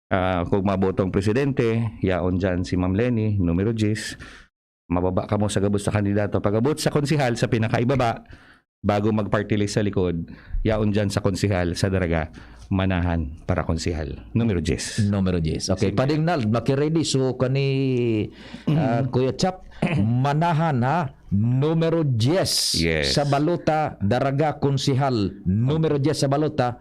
ah, kung mabotong presidente, yaon dyan si Ma'am Leni, numero diyes. Mababa kamo sa gabos sa kandidato. Pag-abot sa konsihal, sa pinakaibaba, bago mag-party list sa likod, yaon dyan sa konsihal, sa Daraga, manahan para konsihal. Numero diyes. Numero diyes. Okay, Sige. Pading Nald, makiready. So, kani, ah, Mm. Kuya Chap, manahan, ha? Numero diyes Yes. sa balota, Daraga, konsihal. Numero diyes sa balota,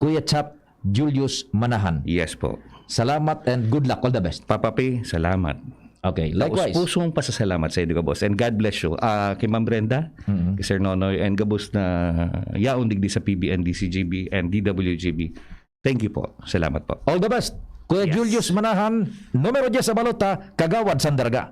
Kuya Chap Julius Manahan. Yes po. Salamat and good luck. All the best. Papa P, salamat. Okay, likewise. Taos pusong pasasalamat sa inyo, boss. And God bless you. Ah, kay Ma'am Brenda, Mm-hmm. kay Sir Nonoy, and gabos na yaon digdi sa P B N, D C G B, and D W G B. Thank you po. Salamat po. All the best. Kuya Yes. Julius Manahan, numero diyes sa balota, Kagawad sa Daraga.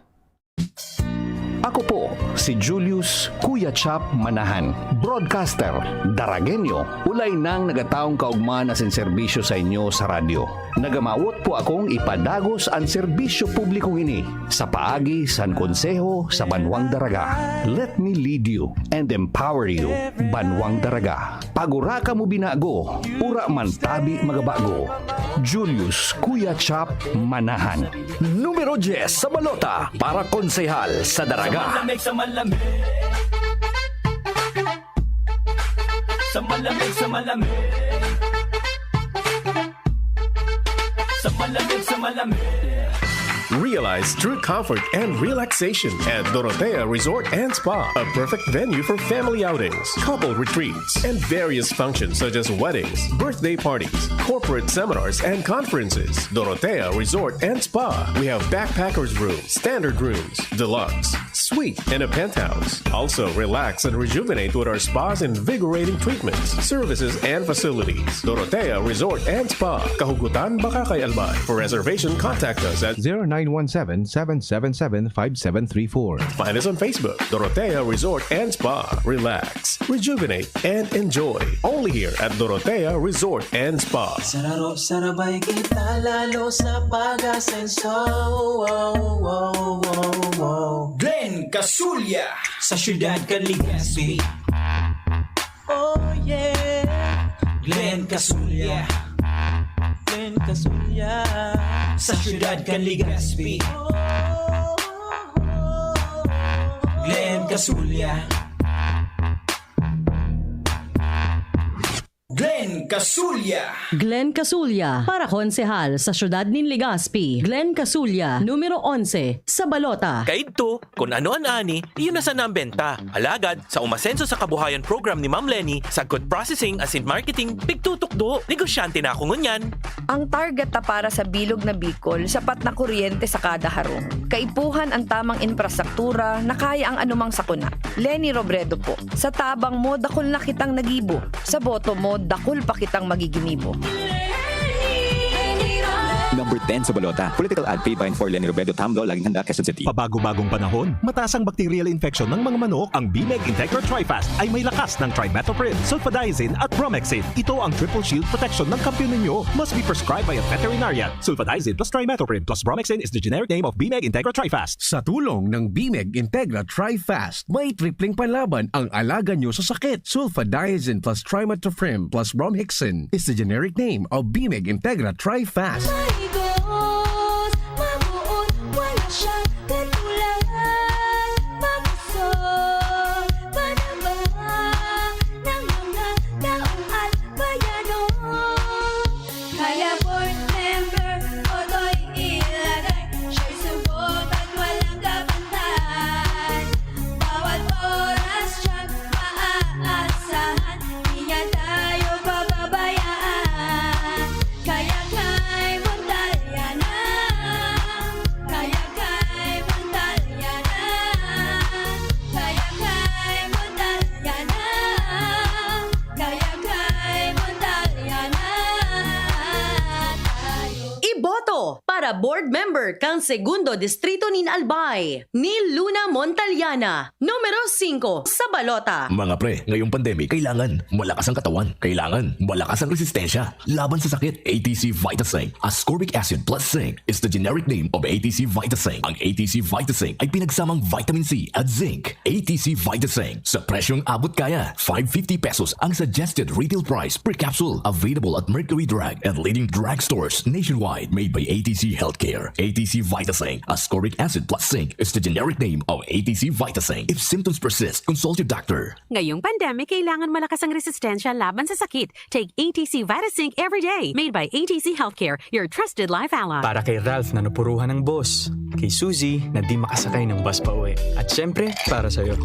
Ako po si Julius Kuya Chap Manahan, broadcaster, Daragenyo, ulay nang nagataong kaugma na sin serbisyo sa inyo sa radyo. Nagamawot po akong ipadagos an serbisyo publikong ini sa paagi san konseho sa Banwang Daraga. Let me lead you and empower you, Banwang Daraga. Pag ura kamo binago, ura man tabi magabago. Julius Kuya Chap Manahan. Numero diyes sa balota para konsehal sa Daraga. Malamig sa malamig. Sa malamig sa malamig. Sa malamig sa malamig. Realize true comfort and relaxation at Dorotea Resort and Spa, a perfect venue for family outings, couple retreats, and various functions such as weddings, birthday parties, corporate seminars, and conferences. Dorotea Resort and Spa. We have backpackers room, standard rooms, deluxe, Suite in a penthouse. Also, relax and rejuvenate with our spa's invigorating treatments, services, and facilities. Dorotea Resort and Spa, Kahugutan, Bacacay, Albay. For reservation, contact us at zero nine one seven, seven seven seven, five seven three four. Find us on Facebook, Dorotea Resort and Spa. Relax, rejuvenate, and enjoy. Only here at Dorotea Resort and Spa. Sararo, sarabay kita lalo sa pag-asenso. Wow, wow, wow, wow. Glenn Casulya. Sa siyudad kan Legazpi. Oh yeah. Glenn Casulya. Glenn Casulya. Sa siyudad kan Legazpi. Oh. Glenn Casulya. Glenn Casulya. Glenn Casulya, para konsehal sa siyudad nin Legazpi. Glenn Casulya, numero onse, sa balota. Kaidto, kun ano an ani, iyo na sana an benta. Alagad, sa umasenso sa kabuhayan program ni Ma'am Leni, sagkod processing asin marketing, pigtutukdo, negosyante na ako ngunyan. Ang target ta para sa bilog na Bicol, sapat na kuryente sa kada harong. Kaipuhan an tamang infrastruktura na kaya ang anumang sakuna. Leni Robredo po. Sa tabang mo, dakul na kitang nagibo. Sa boto mo, dakul pa kitang magiginibo. Number ten sa balota. Political ad paid by and for Leni Robredo, Tamlo, Laging Handa, Quezon City. Pabago-bagong panahon, mataas ang bacterial infection ng mga manok. Ang Bimeg Integra Trifast ay may lakas ng trimethoprim, sulfadiazine at bromhexin. Ito ang triple shield protection ng kampiyon ninyo. Must be prescribed by a veterinarian. Sulfadiazine plus trimethoprim plus bromhexin is the generic name of Bimeg Integra Trifast. Sa tulong ng Bimeg Integra Trifast, may tripling panlaban ang alaga nyo sa sakit. Sulfadiazine plus trimethoprim plus bromhexin is the generic name of Bimeg Integra Trifast. Maigos, mabuot, wala siyang katulad. Mabusog, panaba ng mga taong at bayanon. Kaya board member, boto'y ilagay. Siya'y subok at walang kabantay. Bawat oras siyang maaasahan. Di niya tayo pababayaan. Kaya kay Montalyana. Kaya kay Montalyana. Kaya kay Montalyana. Kaya kay Montalyana tayo. Iboto para board member kan Segundo Distrito nin Albay, ni Luna Montalyana, numero singko sa balota. Mga pre, ngayong pandemic, kailangan malakas ang katawan. Kailangan malakas ang resistensya laban sa sakit. A T C Vitasync, ascorbic acid plus zinc, is the generic name of A T C Vitasync. Ang A T C Vitasync ay pinagsamang vitamin C at zinc. A T C Vitasync, sa presyong abot kaya, five fifty pesos ang suggested retail price per capsule. Available at Mercury Drug and leading drugstores nationwide. Made by A T C Healthcare. A T C Vitasync, ascorbic acid plus zinc, is the generic name of A T C Vitasync. If symptoms persist, consult your doctor. Ngayong pandemic, kailangan malakas ang resistensya laban sa sakit. Take A T C Vitasync every day. Made by A T C Healthcare, your trusted life ally. Para kay Ralph na napuruhan ng boss. Kay Suzy na di makasakay ng bus pa uwi. At syempre, para sa'yo,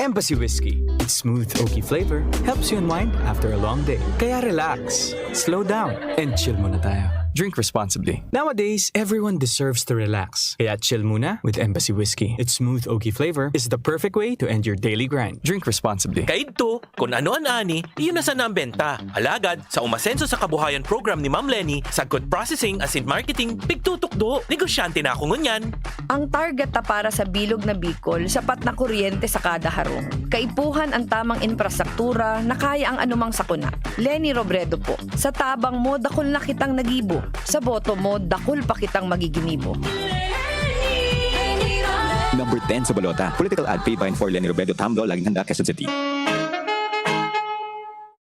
Embassy Whiskey. Its smooth, oaky flavor helps you unwind after a long day. Kaya relax, slow down, and chill muna tayo. Drink responsibly. Nowadays, everyone deserves to relax. Kaya chill muna with Embassy Whiskey. Its smooth, oaky flavor is the perfect way to end your daily grind. Drink responsibly. Kaidto, kun ano an ani, iyo na sana an benta. Alagad, sa umasenso sa kabuhayan program ni Ma'am Leni, sagkod processing asin marketing, pigtutukdo, negosyante na ako ngunyan. Ang target ta para sa bilog na Bicol, sapat na kuryente sa kada harong. Kaipuhan an tamang infrastruktura na kaya ang anumang sakuna. Leni Robredo po. Sa tabang mo, dakul na kitang nagibo. Sa boto mo, dakul pa kitang magiginibo. Number ten sa balota. Political ad paid by and for Leni Robredo, Tamlo, Laging Handa, Quezon City.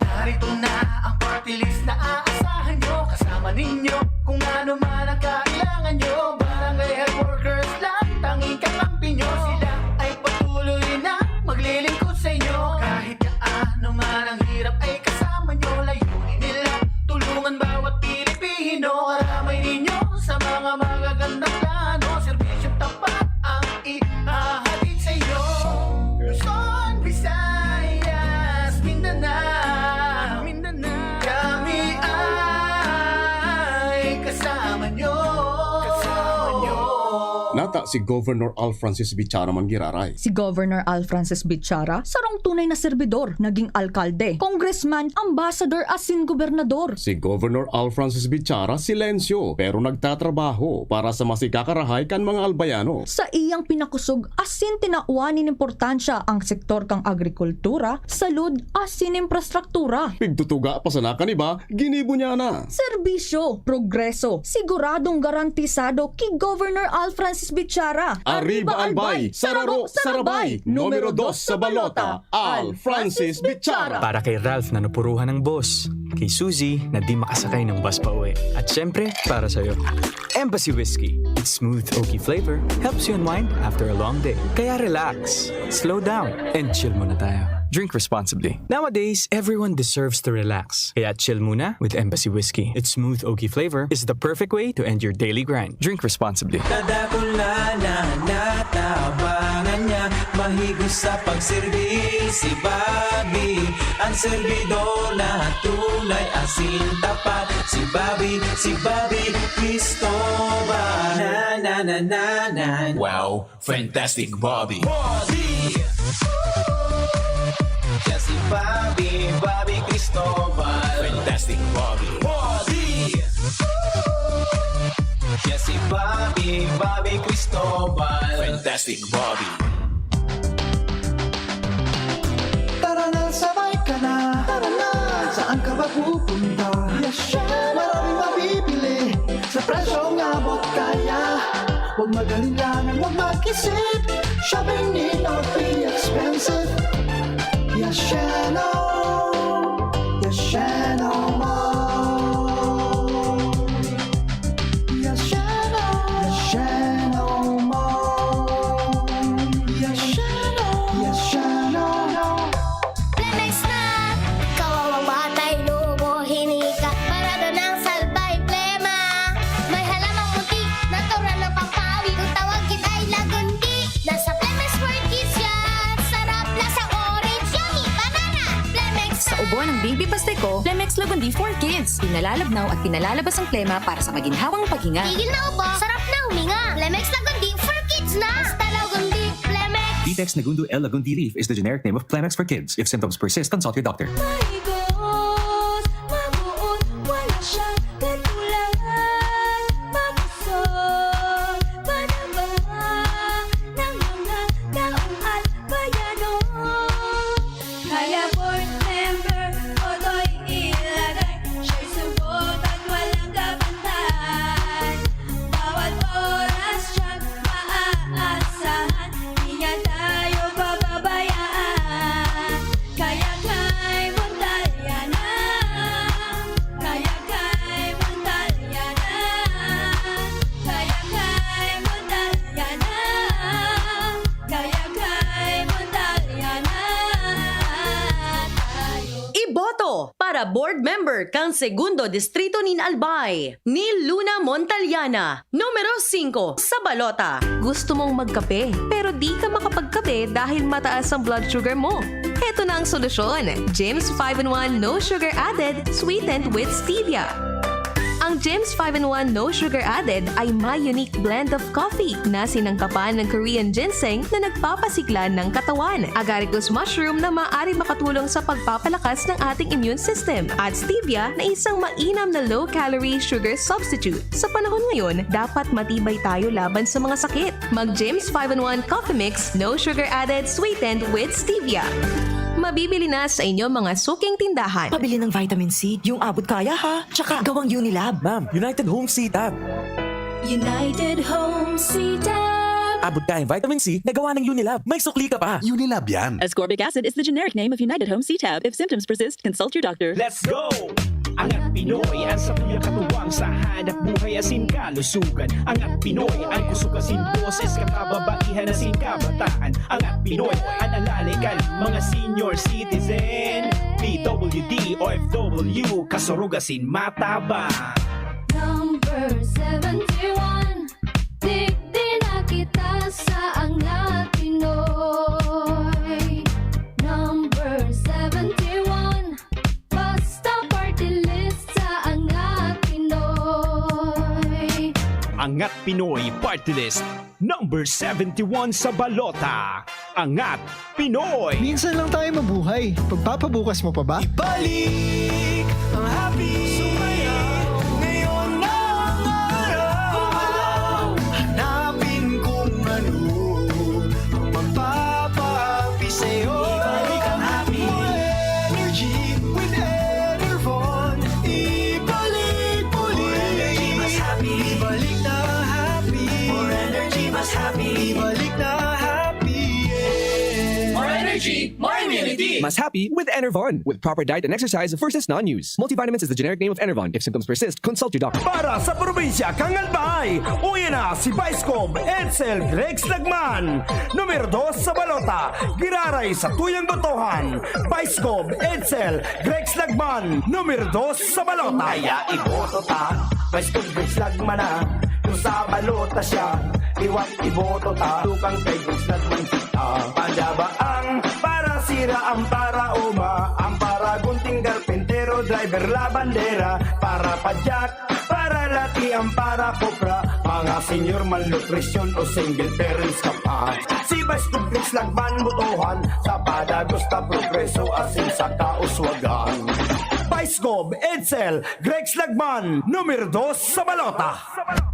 Narito na ang party list na aasahan nyo. Kasama ninyo kung ano man ang kailangan nyo. Barangay health workers lang, tanging kakampi nyo. Sila ay patuloy na maglilingkod sa inyo. Kahit gaano man ang hirap ay kasama nyo. Layunin nila tulungan bawat Pilipino. Karamay ninyo sa mga magagandang plano. Serbisyong tapat ang ihahatid sa inyo. Luzon, Visayas, Mindanao, Mindanao. Kami ay kasama nyo. Kasama nyo. Nata si Governor Al Francis Bichara man giraray. Si Governor Al Francis Bichara, sarong tunay na serbidor, naging alkalde, congressman, ambassador asin gobernador. Si Governor Al Francis Bichara, silensyo, pero nagtatrabaho para sa mas ikakarahay kan mga Albayano. Sa iyang pinakusog asin tinawan nin importansya ang sektor kan agrikultura, salud asin infrastruktura. Pigtutuga pa sana kan iba, ginibo niya na. Serbisyo, progreso, siguradong garantisado ki Governor Al Francis Bichara. Arriba, Albay! Sararo, sarabay! Numero dos sa balota, Al Francis Bichara! Para kay Ralph na napuruhan ng boss, kay Suzy na di makasakay ng bus pa uwi, at syempre, para sa'yo. Embassy Whiskey. Its smooth, oaky flavor helps you unwind after a long day. Kaya relax, slow down, and chill muna tayo. Drink responsibly. Nowadays, everyone deserves to relax. Kaya chill muna with Embassy Whiskey. Its smooth, oaky flavor is the perfect way to end your daily grind. Drink responsibly. Kadakula na natabangan niya, mahigos sa pagserbi si Bobby. Ang serbidor na tunay asin tapat, si Bobby, si Bobby Cristobal. Na, na, na, na, na. Wow, fantastic Bobby. Bobby! Siya si Bobby, Bobby Cristobal. Fantastic Bobby. Bobby! Siya si Bobby, Bobby Cristobal. Fantastic Bobby. Tara na, sabay ka na. Tara na. Saan ka ba pupunta? Yes, siya. Maraming mabibili sa presyong abot kaya. Huwag mag-alinlangan, huwag mag-isip. Shopping need not be expensive. Yes, siya, no. Yes, siya, no more. Yes, siya, no. Yes, siya, no more. Yes, siya, no. Yes, siya, no. Plemex na! Kawawa batay, lubo, hinika. Parado ng salbay, plema. May halamang puti, natural na pampawi. Kung tawagin ay lagundi. Nasa Plemex for Kids yan. Sarap, lasang orange, yummy, banana. Plemex Sa na! ubo ng baby pastiko, Plemex Lagundi for Kids. Pinalalabnaw at pinalalabas ang plema para sa maginhawang paghinga. Tigil na ubo, sarap na huminga. Plemex Lagundi for Kids na! Basta Lagundi, Plemex! Vitex Negundo L Lagundi Leaf is the generic name of Plemex for Kids. If symptoms persist, consult your doctor. Maigos, mabuot, wala siyang katulad. Makusog, manaba ng mga taong albayano. Kaya board member, Otoy ilagay. Siya'y subok at walang kabantay. Bawat oras siyang maaasahan. Di niya tayo pababayaan. Kaya kay Montalyana, kaya kay Montalyana, kaya kay Montalyana, kaya kay Montalyana tayo. Iboto para board member kan Segundo Distrito nin Albay, ni Luna Montalyana, numero singko sa balota. Gusto mong magkape, pero di ka makapagkape dahil mataas ang blood sugar mo? Heto na ang solusyon, James five in one No Sugar Added, sweetened with stevia. Ang James five in one No Sugar Added ay may unique blend of coffee na sinangkapan ng Korean ginseng na nagpapasigla ng katawan, agaricus mushroom na maaari makatulong sa pagpapalakas ng ating immune system, at stevia na isang mainam na low-calorie sugar substitute. Sa panahon ngayon, dapat matibay tayo laban sa mga sakit. Mag James five in one Coffee Mix, no sugar added, sweetened with stevia. Mabibili na sa inyong mga suking tindahan. Pabili ng vitamin C, yung abot kaya ha. Tsaka gawang Unilab. Ma'am, United Home C-Tab. United Home C-Tab. Abot kayang vitamin C na gawa ng Unilab. May sukli ka pa. Unilab yan. Ascorbic acid is the generic name of United Home C-Tab. If symptoms persist, consult your doctor. Let's go! Angat Pinoy, ang sabi niya katuwang sa hanap buhay asin kalusugan. Angat Pinoy, ang kusog asin boses, kababaihan asin kabataan. Angat Pinoy, ang alalikan, mga senior citizen. P W D, O F W, kasurog asin matabang. Number seventy-one, digdi na kita sa Angat Pinoy. Number seventy-one, basta party list sa Angat Pinoy. Angat Pinoy Party List, number seventy-one sa balota. Angat Pinoy! Minsan lang tayo mabuhay. Pagpapabukas mo pa ba? Ibalik ang happy. Sumayaw ngayon na ang araw. Hanapin kung ano ang magpapahappy sa'yo. Ibalik ang happy. More energy with Enervon. Ibalik muli. More energy, mas happy. Ibalik na happy. More energy, mas happy. Ibalik na happy, yeah. More energy, more immunity. Mas happy with Enervon. With proper diet and exercise, versus non-use. Multivitamins is the generic name of Enervon. If symptoms persist, consult your doctor. Para sa probinsya kan Albay, uya na si Vice Gov Edsel Gregs Lagman, numero dos sa balota, giraray sa tuyang botohan. Vice Gov Edsel Gregs Lagman, numero dos sa balota. Kaya iboto ta, Vice Gov Gregs Lagman na. Kung sa balota siya, liwat iboto ta. Tukang kay Gregs Lagman kita. Pandabaang para sira ang para uma, ang para gunting karpentero, driver, labandera, para padyak, para lati ang para kopra, mga senior malnutrisyon o single parents ka pa. Si Vice Gov Gregs Lagman botohan, sa padagos ta progreso asin sa kauswagan. Vice Gov Edsel Gregs Lagman, numero dos sa balota.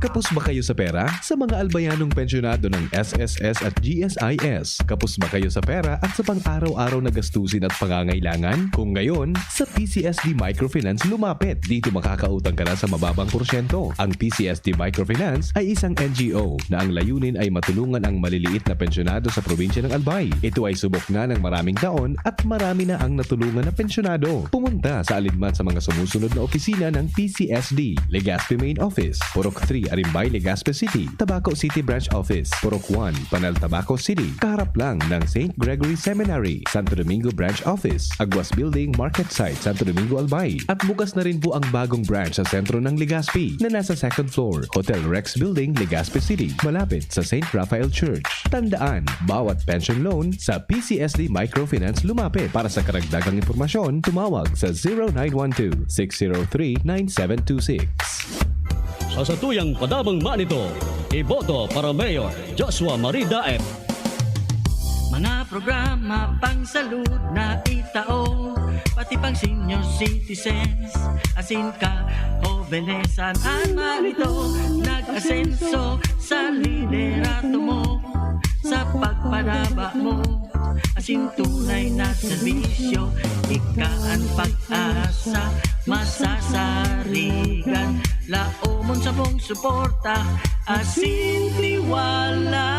Kapos ba kayo sa pera? Sa mga Albayanong pensyonado ng S S S at G S I S, kapos ba kayo sa pera at sa pang-araw-araw na gastusin at pangangailangan? Kung ngayon, sa P C S D Microfinance lumapit. Dito makakautang ka na sa mababang porsyento. Ang P C S D Microfinance ay isang N G O na ang layunin ay matulungan ang maliliit na pensyonado sa probinsya ng Albay. Ito ay subok na ng maraming taon at marami na ang natulungan na pensyonado. Pumunta sa alinman sa mga sumusunod na opisina ng P C S D: Legazpi Main Office, Purok three, Arimbay, Legazpi City; Tabaco City Branch Office, Purok one, Panal, Tabaco City, kaharap lang ng Saint Gregory Seminary; Santo Domingo Branch Office, Aguas Building, Market Site, Santo Domingo, Albay. At bukas na rin po ang bagong branch sa sentro ng Legazpi, na nasa second floor, Hotel Rex Building, Legazpi City, malapit sa Saint Raphael Church. Tandaan, bawat pension loan, sa P C S D Microfinance lumapit. Para sa karagdagang impormasyon, tumawag sa zero nine one two, six zero three, nine seven two six. Sa satuyang padamang manito, iboto para Mayor Joshua Marie Daep. Mga programa pang salud na itao, pati pang senior citizens, asin ka, hobenesan an manito, nag-asenso sa liderato mo, sa pagpanaba mo, asin tunay na serbisyo, ika an pag-asa, masasarigan, laomon sa mong suporta, asin tiwala.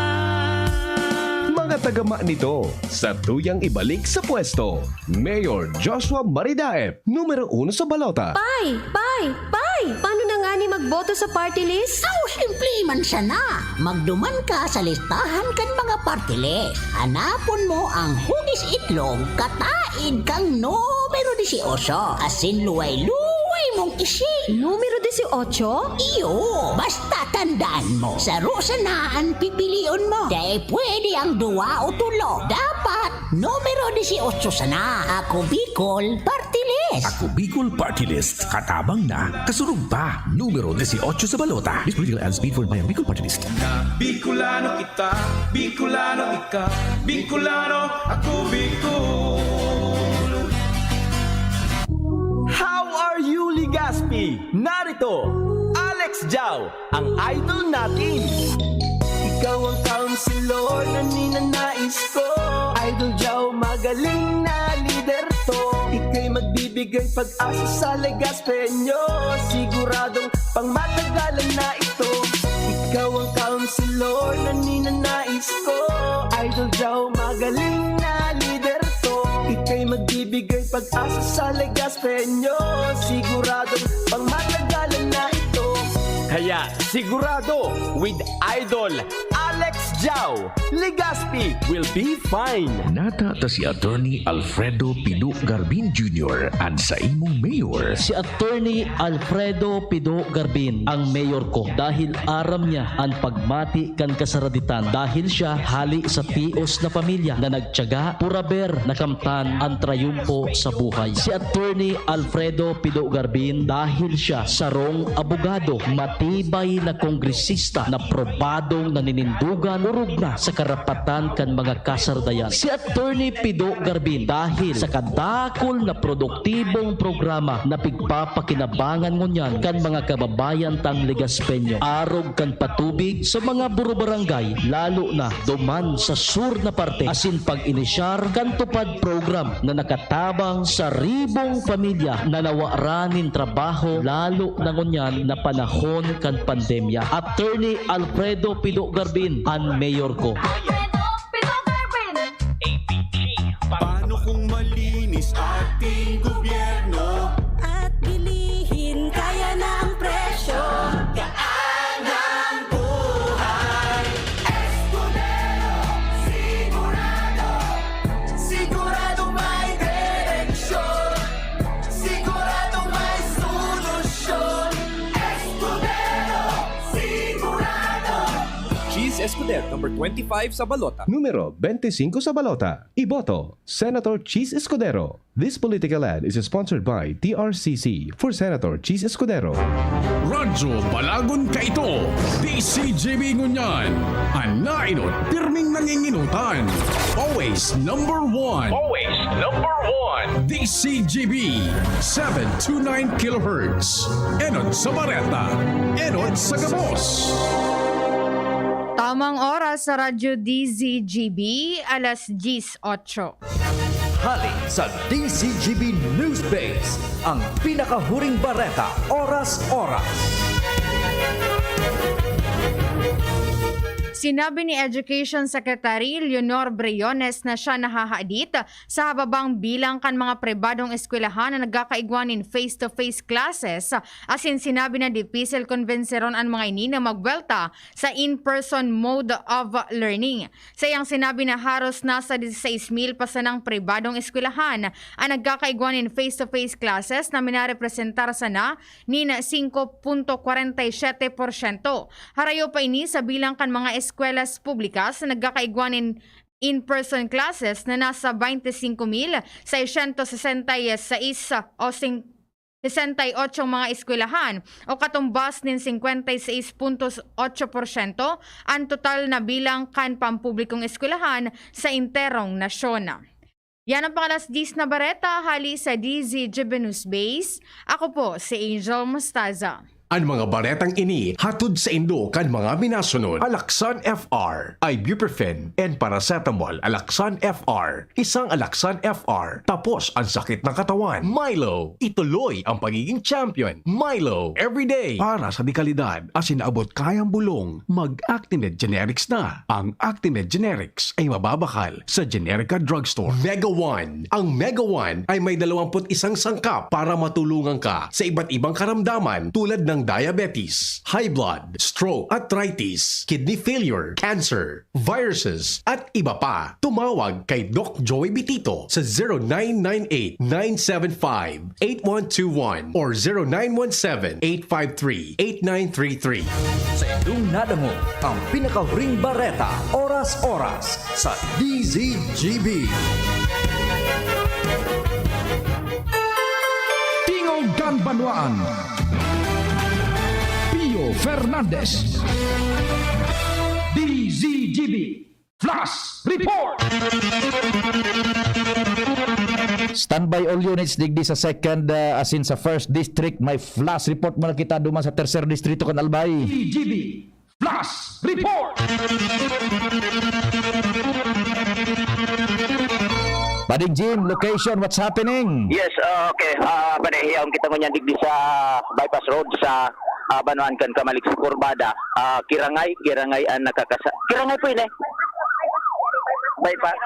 Mga tagama nito, sa tuyang ibalik sa pwesto, Mayor Joshua Marie Daep, numero uno sa balota. Pay! Pay! Pay! Paano na ngani magboto sa party list? Aw, simple man sana. Magduman ka sa listahan kan mga party list. Hanapon mo ang hugis itlog, kataig kan numero dieciocho. Asin luway-luway mong isi. Numero dieciocho? Iyo, basta tandaan mo, saro sana an pipilion mo. Dai pwede ang duwa o tolo. Dapat numero dieciocho sana. Ako Bicol, party list. Ako Bicol Party List. Katabang na, kasurog pa. Numero dieciocho sa balota. This political ad is paid for by ang Bicol Party List. Bicolano kita, Bicolano ika, Bicolano ako, Bicol. How are you, Legazpi? Narito, Alex Jao, ang idol natin. Ikaw ang counselor na ninanais ko. Idol Jao, magaling na lider to. Ika'y magbibigay pag-asa sa Legazpeño. Siguradong pangmatagalan na ito. Ikaw ang counselor na ninanais ko. Idol Jao, magaling na lider to. Ika'y magbibigay pag-asa sa Legazpeño. Siguradong pangmatagalan na ito. Kaya sigurado with Idol Alex Daw, Legazpi will be fine. Nata ta si Attorney Alfredo Pido Garbin Junior an sa imong mayor. Si Attorney Alfredo Pido Garbin ang mayor ko dahil aram niya an pagmati kan kasaraditan, dahil siya hali sa tios na pamilya na nagtiyaga, puraber, nakamtan an trayumpo sa buhay. Si Attorney Alfredo Pido Garbin dahil siya sarong abogado, matibay na kongresista na probadong naninindugan, orog na sa karapatan kan mga kasaradayan. Si Attorney Pido Garbin dahil sa kadakul na produktibong programa na pigpapakinabangan ngunyan kan mga kababayan tang Legazpeño, arog kan patubig sa mga burubarangay, lalo na duman sa sur na parte, asin pag-inisyar kan TUPAD program na nakatabang sa ribong pamilya na nawara nin trabaho, lalo na ngunyan na panahon kan pandemya. Attorney Alfredo Pido Garbin, an mayor ko. Alfredo Pido Garbin! Paano kung malinis ating gobyerno? At bilihin kaya na ang presyo? Gaan ang buhay. Escudero, sigurado, sigurado may direksyon, sigurado may solusyon. Escudero, sigurado. Cheese Escudero number twenty-five sa balota. Numero twenty-five sa balota. Iboto, Senator Cheese Escudero. This political ad is sponsored by T R C C for Senator Cheese Escudero. Radyo Balagon kaito, D C G B ngunyan. An nainot, pirming nanginginutan. Always number one. Always number one. D C G B, seven two nine kilohertz. Enot sa bareta, enot sa gabos. Tamang oras sa Radyo D Z G B, alas diyes otso. Hali sa D Z G B News Base, ang pinakahuring bareta, oras-oras. Sinabi ni Education Secretary Leonor Briones na siya nahahadit sa hababang bilang kan mga pribadong eskwelahan na nagkakaigwa nin face-to-face classes, asin sinabi na dipisil kombenseron an mga ini na magbuwelta sa in-person mode of learning. Sa iyang sinabi na haros nasa dieciséis mil pa sanang pribadong eskwelahan an nagkakaigwa nin face-to-face classes na minarepresentar sana nin singko punto kwarenta y siyete porsyento. Harayo pa ini sa bilang kan mga eskwelahan publika na nagkakaigwa nin in-person classes na nasa baynte singko mil seiscientos sesenta y seis o sing-, sesenta y ocho mga eskwelahan o katumbas nin singkwenta y seis punto otso porsyento an total na bilang kan pampublikong eskwelahan sa enterong nasyon. Yan ang pang-alas diyes na bareta hali sa D Z G B News Base. Ako po si Angel Mostaza. An mga baretang ini hatod saindo kan mga minasunod: Alaxan F R, ibuprofen and paracetamol. Alaxan F R, isang Alaxan F R, tapos ang sakit ng katawan. Milo, ituloy ang pagiging champion. Milo, everyday, para sa dekalidad asin abot kayang bulong, mag-Actimed Generics na. Ang Actimed Generics ay mababakal sa Generica Drugstore. Mega One. Ang Mega One ay may dalawampu't isang sangkap para matulungan ka sa iba't ibang karamdaman tulad ng diabetes, high blood, stroke, arthritis, kidney failure, cancer, viruses, at iba pa. Tumawag kay Doc Joey Bitito sa zero nine nine eight, nine seven five, eight one two one or zero nine one seven, eight five three, eight nine three three. Sa indong nadangog ang pinakahuring bareta, oras-oras sa D Z G B. Tingog kan Banwaan. Pio Fernandez. D Z G B Flash Report. Standby all units digdi sa second, ah, asin sa first district. May flash report muna kita duman sa tercer distrito kan Albay. D Z G B Flash Report. Bading Jim, location, what's happening? Yes, ah, okay. Ah, pare, yaon kita ngunyan digdi sa Bypass Road sa, ah, Banwaan kan Camalik sa Kurbada. Ah, Kirangay, Kirangay ang nakakasa-, Kirangay po yun eh. Bypass.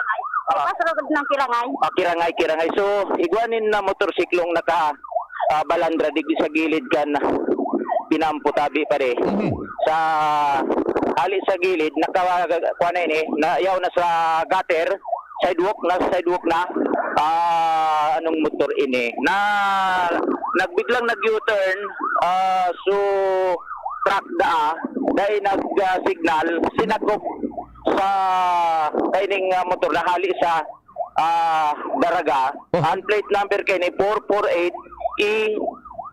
Ah, Bypass Road ng Kirangay. Ah, Kirangay, Kirangay. So, igwa nin na motorsiklong naka, ah, balandra digdi sa gilid kan Pinampo tabi, pare. Mhm. Sa hali sa gilid, naka-, kuha na ini, na, yaw na sa gutter, sidewalk na, sidewalk na. Ah, anong motor ini? Na, nagbiglang nag-U-turn, ah, so, truck daa, dahil nag, ah, signal, sinakop sa kaining, ah, motor na hali sa, ah, Daraga. Oh. Ang plate number kaini, four four eight E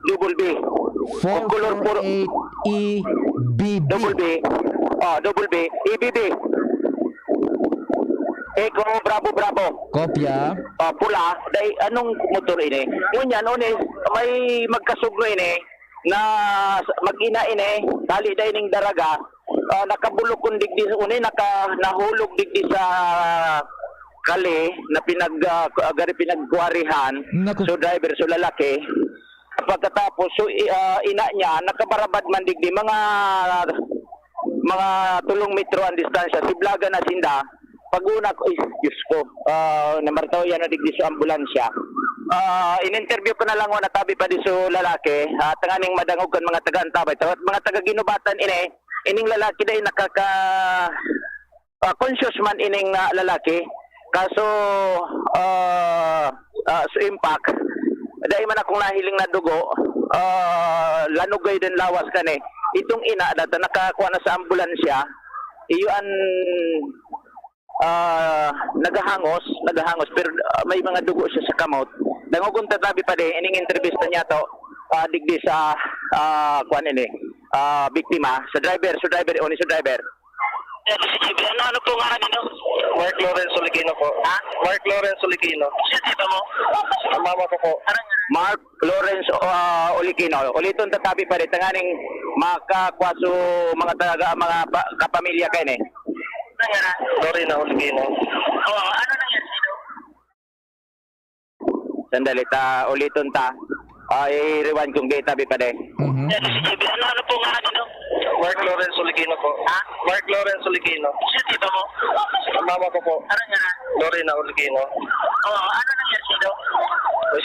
double B. O, color puro four four eight E B B. Double B. Oh, double B. E B B. Echo, Bravo, Bravo. Kopya. Ah, pula. Dai, anong motor ini? Ngunyan, ano ni, may magkasugno ini na mag-ina ini, hali dai ning Daraga. Ah, nakabulokon digdi, uni, naka-, nahulog digdi sa kali na pinag-, ah, ku-, ah, gari pinagkuwarihan. Naku. So, driver, so lalaki. Pagkatapos, so, i-, ah, ina niya, nakabarabad man digdi, mga, mga tulong metro ang distansya. Siblagan na sinda. Pag-una ko, ay, Diyos ko, ah, namartaw yan na digdi sa ambulansya. Ah, in-interview ko na lang, wala tabi pa di so lalaki, ah, tanganing madangog kan mga taga-antabay. Tawat mga taga-Ginubatan ini, ining lalaki dai nakaka-, ah, conscious man ining, ah, lalaki. Kaso, ah, ah, sa impact, dai man akong nahiling na dugo, ah, lanugay din lawas kani. Itong ina, data nakakuha na sa ambulansya, iyo an, ah, nagahangos, nagahangos, pero, ah, may mga dugo siya sa kamot. Dangogon ta tabi pa din, ining entrevista niya to, ah, digdi sa, ah, kuan ini, ah, biktima, sa driver, sa driver, o ni sa driver. Ano, ano po ngaran ninyo? Mark Lawrence Oligino po. Ha? Mark Lawrence Oligino. Sino tito mo? Ang mama ko po. Anong ngaran? Mark Lawrence, ah, Oligino. Uliton ta tabi pa rin. Tanganing makakwaso mga taga, mga pa-, kapamilya kayo, eh. Anong ngaran? Lorena Oligino. Oo, ano nangyari sa'yo? Sandali, ta, uliton ta. Ah, i-rewind kong data, bi pa de. Mhm. Ano, ano po ngaran ninyo? Mark Lawrence Oligino po. Ha? Mark Lawrence Oligino. Sino tito mo? Ang mama ko po. Ano nga? Lorena Oligino. Oo, ano nangyari sa'yo?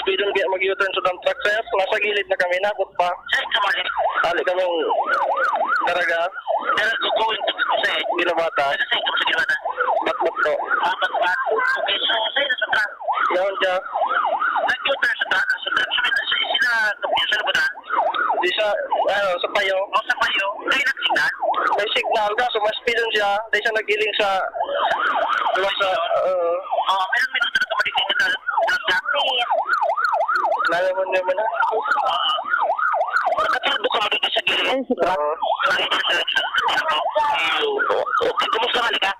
Speedon kaya mag-U-turn sa dump truck, sir. Nasa gilid na kami, nakot pa. Saan ka mali? Ali kami Daraga. Pero going to sa Ginabata. Ano sa ito sa Ginabata? Batbat po. Ah, Batbat. Okay, so, sa'yo na sa truck? Yaon siya. Nag-U-turn sa truck, sa truck, sa, sa, sila, sa, sa, sa, Di sa, ano, sa payo. O, sa payo. Dahil nag-signal? May signal, kaso mas speedon siya. Dahil siya naghiling sa, ano, sa, oo. Oh, ilang minuto na ka maliit sa truck? Lalo mo naman na. Nakatulog ka mo dito sa gilid? Ay, sa truck. Oo. Ay, sa, sa, sa, okay, kumusta ka, Lika?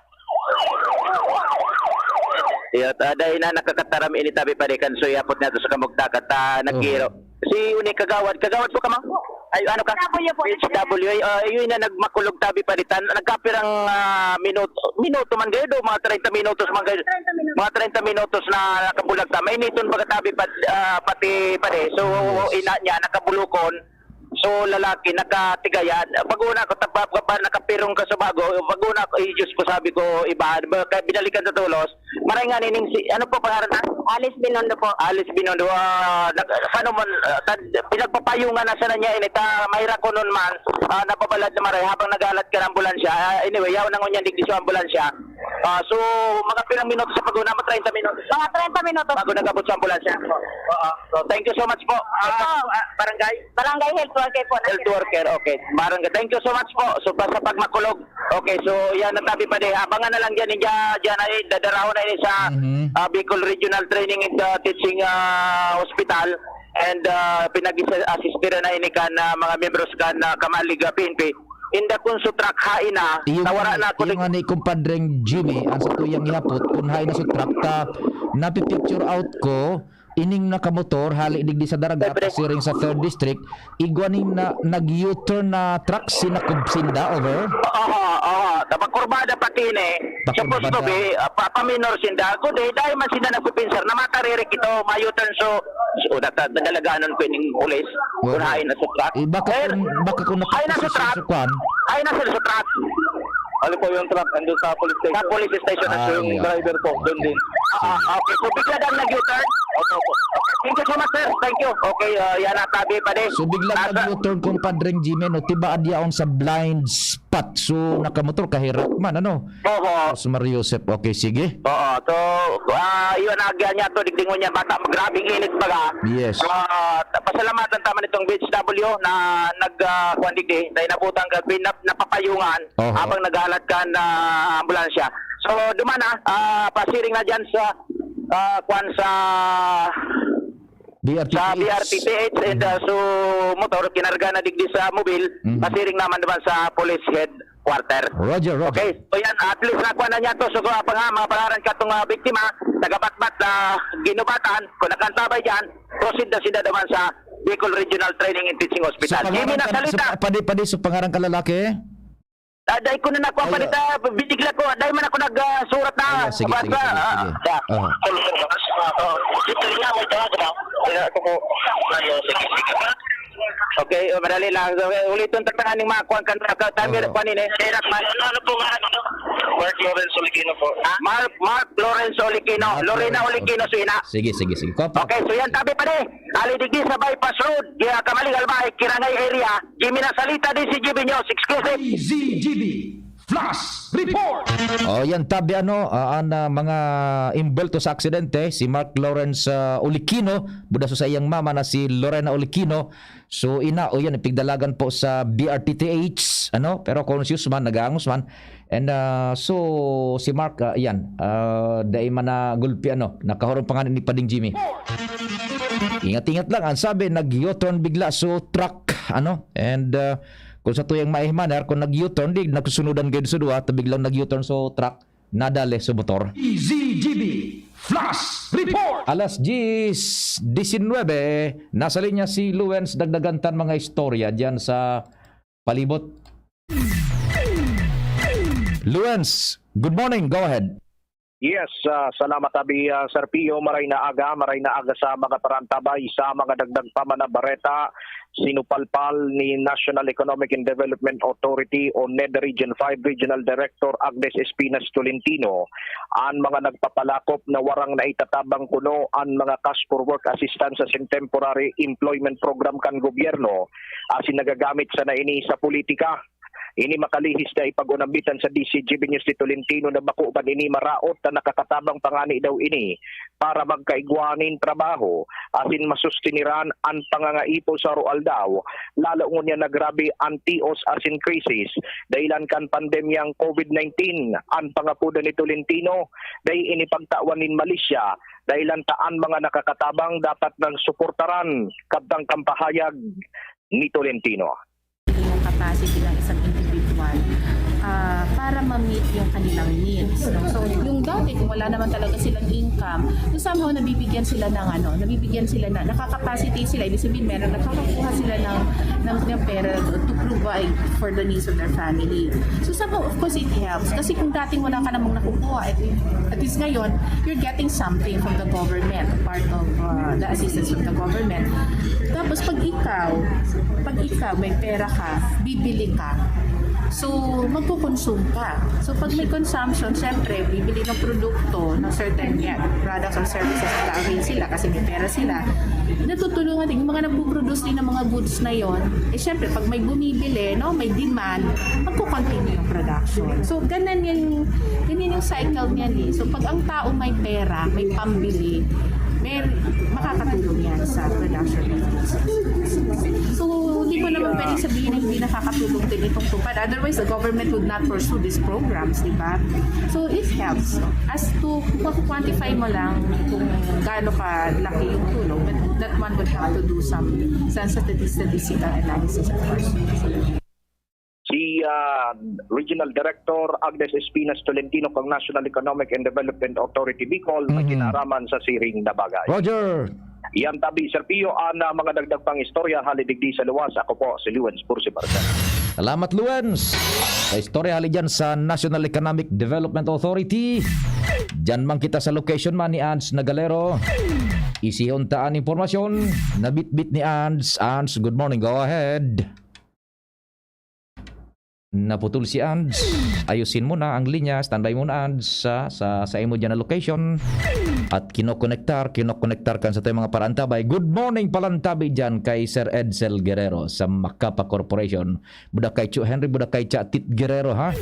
Iyo, ta, dai na nakakataram ini tabi pa di kan suyapot nato sa kamugtakan ta nagkiro. Oo. Si Uni Kagawad, Kagawad po ka, ma'am? Ay, ano ka? W po. H W, ah, yun na nagmakulog tabi pa di tan, nagkapirang, ah, minuto, minuto man gayo do, mga treinta minutos man gayo. Treinta minutos. Mga treinta minutos na nakabulag ta. May niton pagkatabi pa, ah, pati pa di. So, ina niya, nakabulukon. So, lalaki, nakatigayan. Pag-una ko, tapa-, pa-, nakapirong ka sa bago. Pag-una ko, "Ay, Diyos ko," sabi ko, "iba." Ba-, kaya binalikan sa tulos. Maray nga nining si, ano po pangaran na? Alice Binondo po. Alice Binondo. Ah, nag-, ano man, ah, tad-, pinagpapayungan na sana niya, inita, mahira ko nun man, ah, nababalad na maray habang nagalat ka ng ambulansya. Ah, anyway, yaw na ngunyan digdi sa ambulansya. Ah, so, mga pilang minuto sa pag-una mo, treinta minutos. Mga treinta minutos. Bago nag-abot sa ambulansya. Oo. So, thank you so much po. Ah, Ito. ah, barangay? Barangay health worker po. Health worker, okay. Barangay. Thank you so much po. So, pa-, sa pagmakulog. Okay, so, yan ang tabi pa di. Abangan na lang dyan, dyan, dyan ay dadarahon na ini sa, Mhm. ah, Bicol Regional Training and, ah, Teaching, ah, Hospital. And, ah, pinag-assist na ini kan, ah, mga miyembros kan, ah, Kamalig, ah, P N P. Inda kun sa truck hain na, Iyo nawara nga, na ako iyo dig- nga ni kumpadreng Jimmy, ang sa tuyang ihapot, kun hain na sa truck, ta, napipicture out ko, ining nakamotor, hali digdi sa Daraga, Siyempre. pasiring sa third District, igwa ning na, nag-U-turn na truck, sinakob sinda, over? Oo, oo. Tapos kurbada pati ni, Pakurbada. supposed to be, ah, pa, paminor sinda. Kundi, dahil man sinda nagpipinsar na mataririk ito, ma-U-turn, so, so, nata-, nadalaganon ko ining pulis. Well, Kun hain na sa truck. eh, baka Eh, kung, baka kung hain na sa nakapasok truck. sa kwan. Hain na sila sa truck. Ano po yung truck? Nandun sa police station. Sa police station na Ah, siya. Yung yeah. driver po, doon din. Ah, ah, okay. So, bigla daw nag-U-turn? Opo, opo. Thank you so much, sir. Thank you. Okay, ah, yan ang tabi pa din. So, biglang Ah, sa- nag-U-turn, kumpadreng Jimmy, no? Tiba adyaon sa blind spot. So, nakamotor, kahirap man, ano? Oo. Rosmar Yusef. Okay, sige. Oo. So, ah, yun, nagyan niya to, digdingon niya, bata, grabing init baga. Yes. Ah, pasalamatan tama nitong B H W na nag, ah, kuwan digdi, na inabutan ka, pinap-, napapayungan Oho. habang naghahalat ka na ambulansya. So, duman na, ah, pasiring na dyan sa, ah, kuwan sa B R T T H. sa B R T T H and, ah, so motor, kinarga na digdi sa mobil, Mhm. pasiring naman naman sa police headquarter. Roger, Roger. Okay, so yan, at least nakuha na niya to. So, kung, ah, pang-, mga pangaran ka itong, ah, biktima, taga-Batbat na ginubatan, kung nakantabay dyan, proceed na sila naman sa Bicol Regional Training and Teaching Hospital. Jimmy pangaran ka, Nasalita. sa pa-, padi, padi, sa pangaran ka lalaki? Ah, dai ko na nakuha Ay, pa dito, binigla ko, dai man ako nag, ah, surat na Ay, sige, sige, basa, sige, ah, sige. yeah. Aha. Oh, dito rin ako, ito ako, ito ako. Kaya ako po, ano, sige, sige. Okay, oh, madali lang. So, eh, ulitin ta ka ning mga kuwan kan, ka, kami, Oo. kuwan ini, eh. Sir, ano, ano po nga, ano? Mark Lawrence Oligino po. Ah, Mark, Mark Lawrence Oligino. Mark Lorena Lawrence Oligino, Oligino. Sina. Sige, sige, sige. Kuha pa. Okay, so yan, tabi pa ni. Ali digdi sa Bypass Road, kaya Kamalig Albay, Kirangay area. Jimmy Nasalita, D Z G B News, exclusive. D Z G B Flash Report. Oh, yan, tabi, ano, ah, ang, ah, mga imbwelto sa aksidente, si Mark Lawrence, ah, Olikino, buda sa iyang mama na si Lorena Olikino. So, ina, o yan, ipigdalagan po sa B R T T H, ano, pero conscious man, nag-aangos man. And, ah, so, si Mark, ah, yan, ah, dai man na gulpi, ano, nakahurong pa nga ni Pading Jimmy. Ingat-ingat lang, ang sabi, nag-U-turn bigla, so, truck, ano, and, ah, kung sa tuyang maihimanar, kung nag-U-turn, di, nagsusunudan kayo sa duwa, ta biglang nag-U-turn, so, truck, nadali sa motor. D Z G B Flash Report. Alas diyes disinwebe, nasa linya si Luens, dagdagan tan mga istorya diyan sa palibot. Luens, good morning. Go ahead. Yes, ah, salamat, Abi, ah, Sir Pio. Maray na aga, maray na aga sa mga parantabay. Sa mga dagdag pa man na bareta, sinupalpal ni National Economic and Development Authority o NEDA Region five Regional Director Agnes Espinas Tolentino an mga nagpapalakop na warang naitatabang kuno an mga cash for work assistance asin temporary employment program kan gobyerno asin nagagamit sana ini sa politika. Ini makalihis na ipag-unambitan sa D Z G B News ni Tolentino na bako man ini maraot ta nakakatabang pa ngani daw ini para magkaigwa nin trabaho asin masustiniran an pangangaipo sa aroaldaw, lalo ngunyan na grabe an tios asin krisis dahilan kan pandemyang COVID nineteen. An pangapodan ni Tolentino, dai ini pagtawan nin malisya, dahilan ta an mga nakakatabang dapat nang suportaran, kabtang kan pahayag ni Tolentino. Yung capacity ng isang individual, ah, para ma-meet yung kanilang needs, no? So, yung dati, kung wala naman talaga silang income, so somehow nabibigyan sila ng ano, nabibigyan sila na, nakakapacitate sila, ibig sabihin, meron, nakakakuha sila ng, ng, ng pera to, to provide for the needs of their family. So, somehow, of course, it helps. Kasi kung dating wala ka namang nakukuha, at, at least ngayon, you're getting something from the government, part of, uh, the assistance from the government. Tapos, pag ikaw, pag ikaw may pera ka, bibili ka. So, magko-consume ka. So, pag may consumption, syempre, bibili ng produkto ng certain yan, products or services na avail sila kasi may pera sila. Natutulungan din yung mga nagpo-produce din ng mga goods na yon. Eh, syempre, pag may bumibili, no, may demand, magko-continue yung production. So, ganun yung, ganun yung cycle niyan eh. So, pag ang tao may pera, may pambili, may makakatulong yan sa production ng goods. So, hindi ko naman pwede sabihin na hindi nakakatulong din itong TUPAD. Otherwise, the government would not pursue these programs, di ba? So, it helps. As to, kung quantify mo lang kung gaano ka laki yung tulong, but that one would have to do some, some stati-, statistical analysis, of course. Si, ah, Regional Director Agnes Espinas Tolentino kang National Economic and Development Authority Bicol na Mhm. kinaraman sa siring na bagay. Roger! Yan tabi, Sir Pio, an, ah, mga dagdag pang istorya hali digdi sa luwas. Ako po, si Luens Bursi Barca. Salamat, Luens! Sa istorya hali dyan sa National Economic Development Authority. Dyan man kita sa location man ni Ans Nagalero. Isihon ta an impormasyon. Nabitbit ni Ans. Ans, good morning. Go ahead. Naputol si Ans. Ayusin mo na ang linya. Standby muna, Ans, sa, sa, sa imo dyan na location. At kinokonektar, kinokonektar kan sa tayo mga paraantabay. Good morning, palantabi dyan kay Sir Edsel Guerrero sa Macapa Corporation. Buda kay Chu Henry, buda kay Cha Tit Guerrero, ha?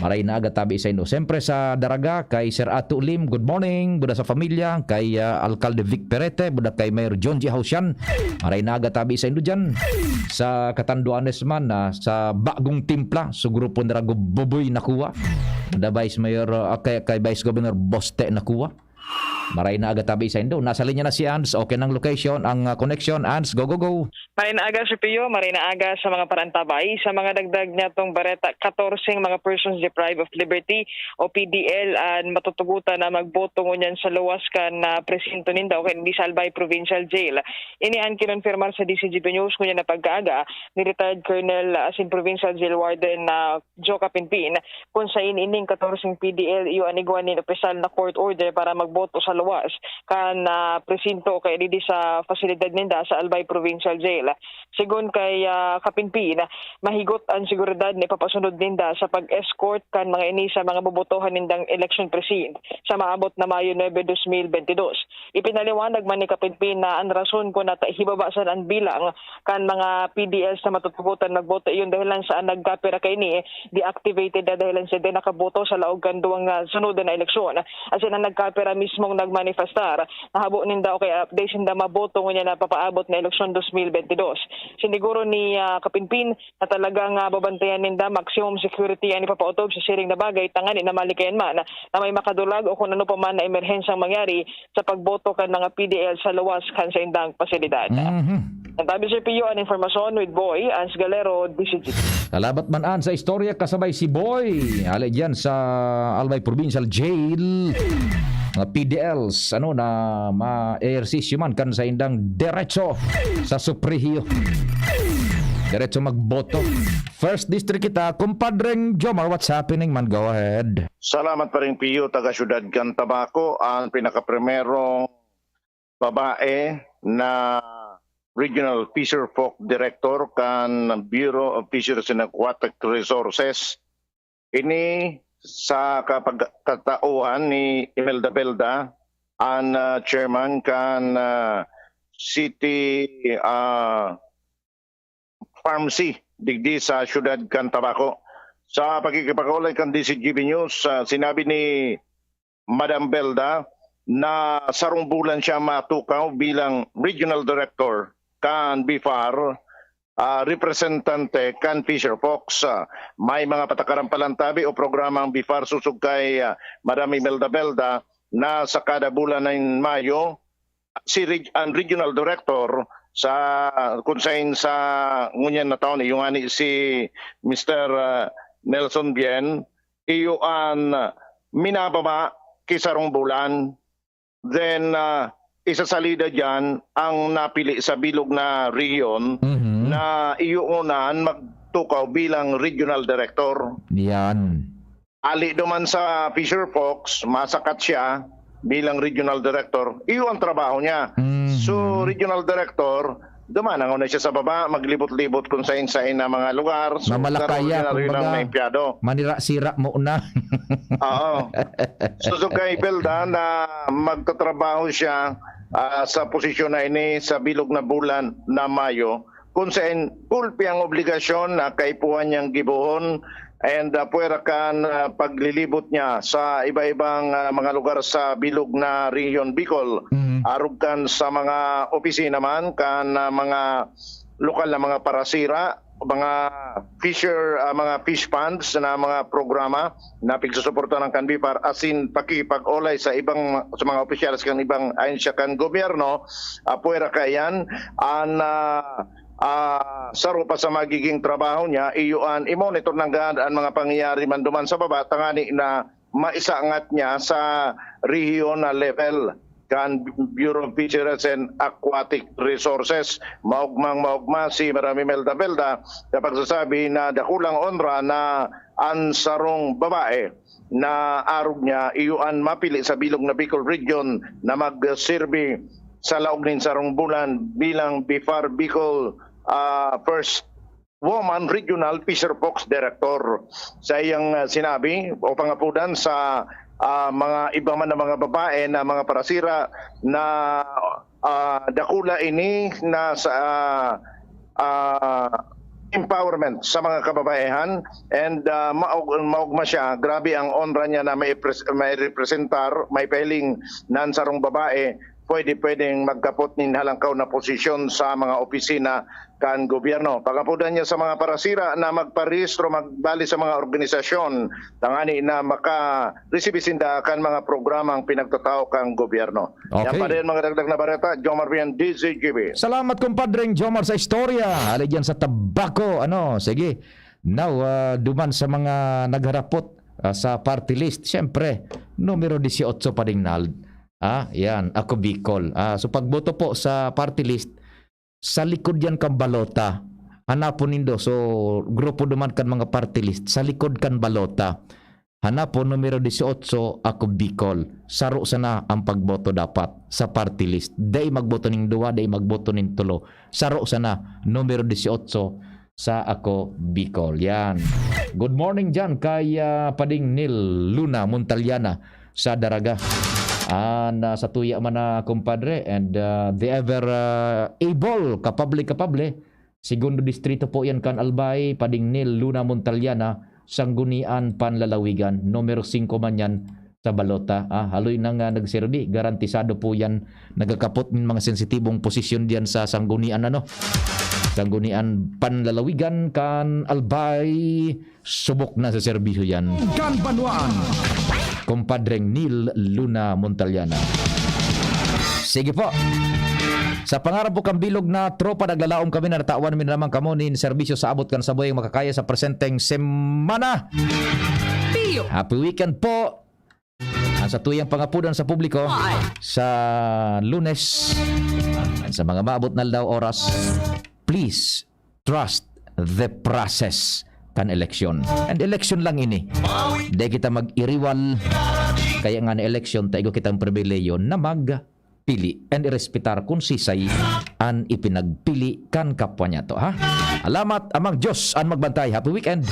Maray na aga tabi sa indo. Siyempre sa Daraga, kay Sir Ato Lim, good morning. Buda sa pamilya, kay ah, Alcalde Vic Perete, buda kay Mayor John G. Hausian. Maray na aga tabi sa indo dyan. Sa Catanduanes man, ah, sa Bagong Timpla, sa grupo ni Rago Buboy Nakuha. Buda Vice Mayor, ah, kay, kay Vice Governor Boste Nakuha. Maray na aga tabi sa indo. Nasa linya na si Ans. Okay ng location, ang ah, connection. Ans, go, go, go. Maray na aga, Sir Pio. Maray na aga sa mga parantabay. Sa mga dagdag niya tong bareta, katorse mga persons deprived of liberty o P D L an matutugotan na magboto ngunyan sa luwas kan ah, presinto ninda o kan di sa Albay Provincial Jail. Ini an kinonfirmar sa D C G B News ngunyan na pagkaaga ni retired Colonel ah, asin Provincial Jail Warden na Joe Capinpin, kun sain ining katorseng P D L iyo an igwa nin opisyal na court order para magboto sa luwas kan ah, presinto o kaya digdi sa pasilidad ninda sa Albay Provincial Jail. Sigon kay ah, Capinpin, mahigot an seguridad na ipapasunod ninda sa pag-escort kan mga ini sa mga bobotohan nindang election precinct sa maabot na Mayo nuebe, dos mil bente dos. Ipinaliwanag man ni Capinpin na an rason kun nata hibaba san an bilang kan mga P D Ls na matutugotan magboto iyon dahilan sa nagkapira kaini deactivated na dahilan siya din nakaboto sa laog kan duwang ah, sunod na eleksyon. Asin ang nagkapira mismong nagmanifestar na habo ninda o kaya di sinda maboto ngunyan na papaabot na eleksyon dos mil bente dos. Siniguro ni ah, Kapinpin na talagang ah, babantayan ninda maximum security ang ipapaotob sa siring na bagay tangani na malikayan man na may makadulag o kung ano pa man na emerhensyang mangyari sa pagboto kan mga P D L sa luwas kan saindang pasilidad. Mhm. Ang tabi, Sir Pio, an informasyon with Boy Ans Galero, D C G. Kalabat man an sa istorya kasabay si Boy. Ali diyan sa Albay Provincial Jail. Mga P D Ls, ano, na ma-ehersisyo man kan saindang derecho sa suprihiyo. Derecho magboto. First District kita, kumpadreng Jomar, what's happening man? Go ahead. Salamat pa rin, Pio, taga Siyudad kan Tabaco, ang pinakaprimerong babae na Regional Fisher Folk Director kan Bureau of Fisheries and Aquatic Resources. Ini sa kapagkatauhan ni Imelda Belda, an ah, chairman kan ah, City ah, Farm C, digdi sa siyudad kan Tabaco. Sa pakikipag-olay kan D C G B News, ah, sinabi ni Madam Belda na sarong bulan siya matukaw bilang Regional Director kan BIFAR, ah, representante kan Fisher Fox. Ah, may mga patakaran palantabi o programa ang BIFAR susog kay ah, Madam Imelda Belda na sa kada bulan ng Mayo, si reg-, ang regional director sa, kung sain sa ngunyan na taon, yung ani si Mister, ah, Nelson Bien, iyo an minababa ki sarong bulan. Then, ah, isasalida diyan ang napili sa bilog na rehiyon Mhm. na iyo unahan magtukaw bilang regional director. Yan. Ali duman sa Fisher Fox, masakat siya bilang regional director. Iyo ang trabaho niya. Mhm. So, regional director, dumanangon na siya sa baba, maglibot-libot kung sain-sain na mga lugar. So, Mamalakaya, naruli na rin ang kumbaga. mga empleyado. Manira-sira mo na. Oo. So, so kay Belda na magtatrabaho siya ah, sa posisyon na ini sa bilog na bulan na Mayo, kung sain gulpi ang obligasyon na kaipuhan niyang gibohon and ah, puwera kan ah, paglilibot niya sa iba-ibang ah, mga lugar sa bilog na rehiyon Bicol. Mhm. Arog kan sa mga opisina man kan ah, mga lokal na mga parasira, mga fisher, ah, mga fish ponds na mga programa na pigsusuportahan kan BIFAR, asin pakikipag-olay sa ibang, sa mga opisyales kan ibang ahensya kan gobyerno, ah, puwera kaiyan, an ah, ah, saro pa sa magiging trabaho niya, iyo an i-monitor nanggad an mga pangyayari man duman sa baba, tangani na maisangat niya sa regional level kan Bureau of Fisheries and Aquatic Resources. Maogmang maogma si Madam Imelda Belda sa pagsasabi na dakulang onra na an sarong babae na arog niya iyo an mapili sa bilog na Bicol Region na magserbi sa laog nin sarong bulan bilang BIFAR Bicol ah, First Woman Regional Fisher Fox Director. Sa iyang ah, sinabi o pangapudan sa ah, mga iba man na mga babae na mga parasira na, ah, dakula ini na sa, ah, ah, empowerment sa mga kababaehan. And, ah, maog-, maogma siya, grabe ang onra niya na may ipres-, may representar, may pahiling nan sarong babae, pwede, pwedeng magkapot nin halangkaw na posisyon sa mga opisina kan gobyerno. Pangapodan niya sa mga parasira na magparehistro, magbali sa mga organisasyon, tangani na makaresibi sinda kan mga programang pinagtatao kan gobyerno. Yan Okay. pa rin mga dagdag na bareta, Jomar Rian, D Z G B. Salamat, kumpadreng Jomar, sa istorya. Hali dyan sa tabako. Ano, sige. Now, ah, duman sa mga nagharapot, ah, sa party list, siyempre, numero dieciocho pa ding nal-, ah, yan, ako Bicol. Ah, so pagboto po sa party list, sa likod yan kan balota. Hanapon nindo. So, grupo duman kan mga party list, sa likod kan balota. Hanapon, numero dieciocho, ako Bicol. Saro sana ang pagboto dapat sa party list. Dai magboto ning duwa, dai magboto ning tulo. Saro sana, numero dieciocho, sa ako Bicol. Yan. Good morning dyan kay, ah, Pading Nil Luna Montaliana sa Daraga. Ah, na sa tuya man na kumpadre and, ah, the ever, ah, able, kapable, kapable. Segundo distrito po yan kan Albay, Pading Nil Luna Montaliana, Sanggunian Panlalawigan. Numero singko man yan sa balota. Ah, haloy nang, ah, nagserbi, garantisado po yan. Nagkakapot ng mga sensitibong posisyon diyan sa Sanggunian, ano? Sanggunian Panlalawigan kan Albay, subok na sa serbisyo yan. Kan Banwaan. Kumpadreng Nil Luna Montaliana. Sige po. Sa pangarap po kang bilog na tropa, naglalaom kami na natawan mi na naman kamo nin serbisyo sa abot kan sabuyang makakaya sa presenteng semana. Pio. Happy weekend po. Ang sa tuyang pangapudan sa publiko, Ay. sa Lunes, sa mga maabot na aldaw oras, please trust the process kan eleksyon. And eleksyon lang ini. Di kita mag-iriwal. Kaya nga na eleksyon, taigo kitang pribileyo na magpili and irespetar kung sisay an ipinagpili kan kapwa niya to, ha? Alamat, Amang Diyos an magbantay. Happy weekend!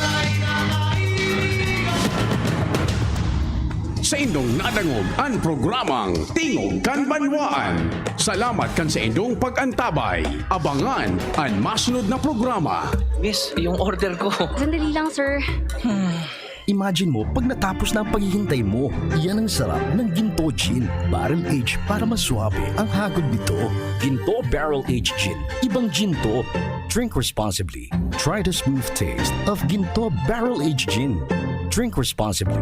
Sa indong nadangog an programang Tingog kan Banwaan. Salamat kan sa indong pag-antabay. Abangan an masunod na programa. Miss, yung order ko. Sandali lang, sir. Imagine mo, pag natapos na ang paghihintay mo, yan ang sarap ng Ginto Gin. Barrel aged para mas suabe ang hagod nito. Ginto Barrel Aged Gin. Ibang gin to. Drink responsibly. Try the smooth taste of Ginto Barrel Aged Gin. Drink responsibly.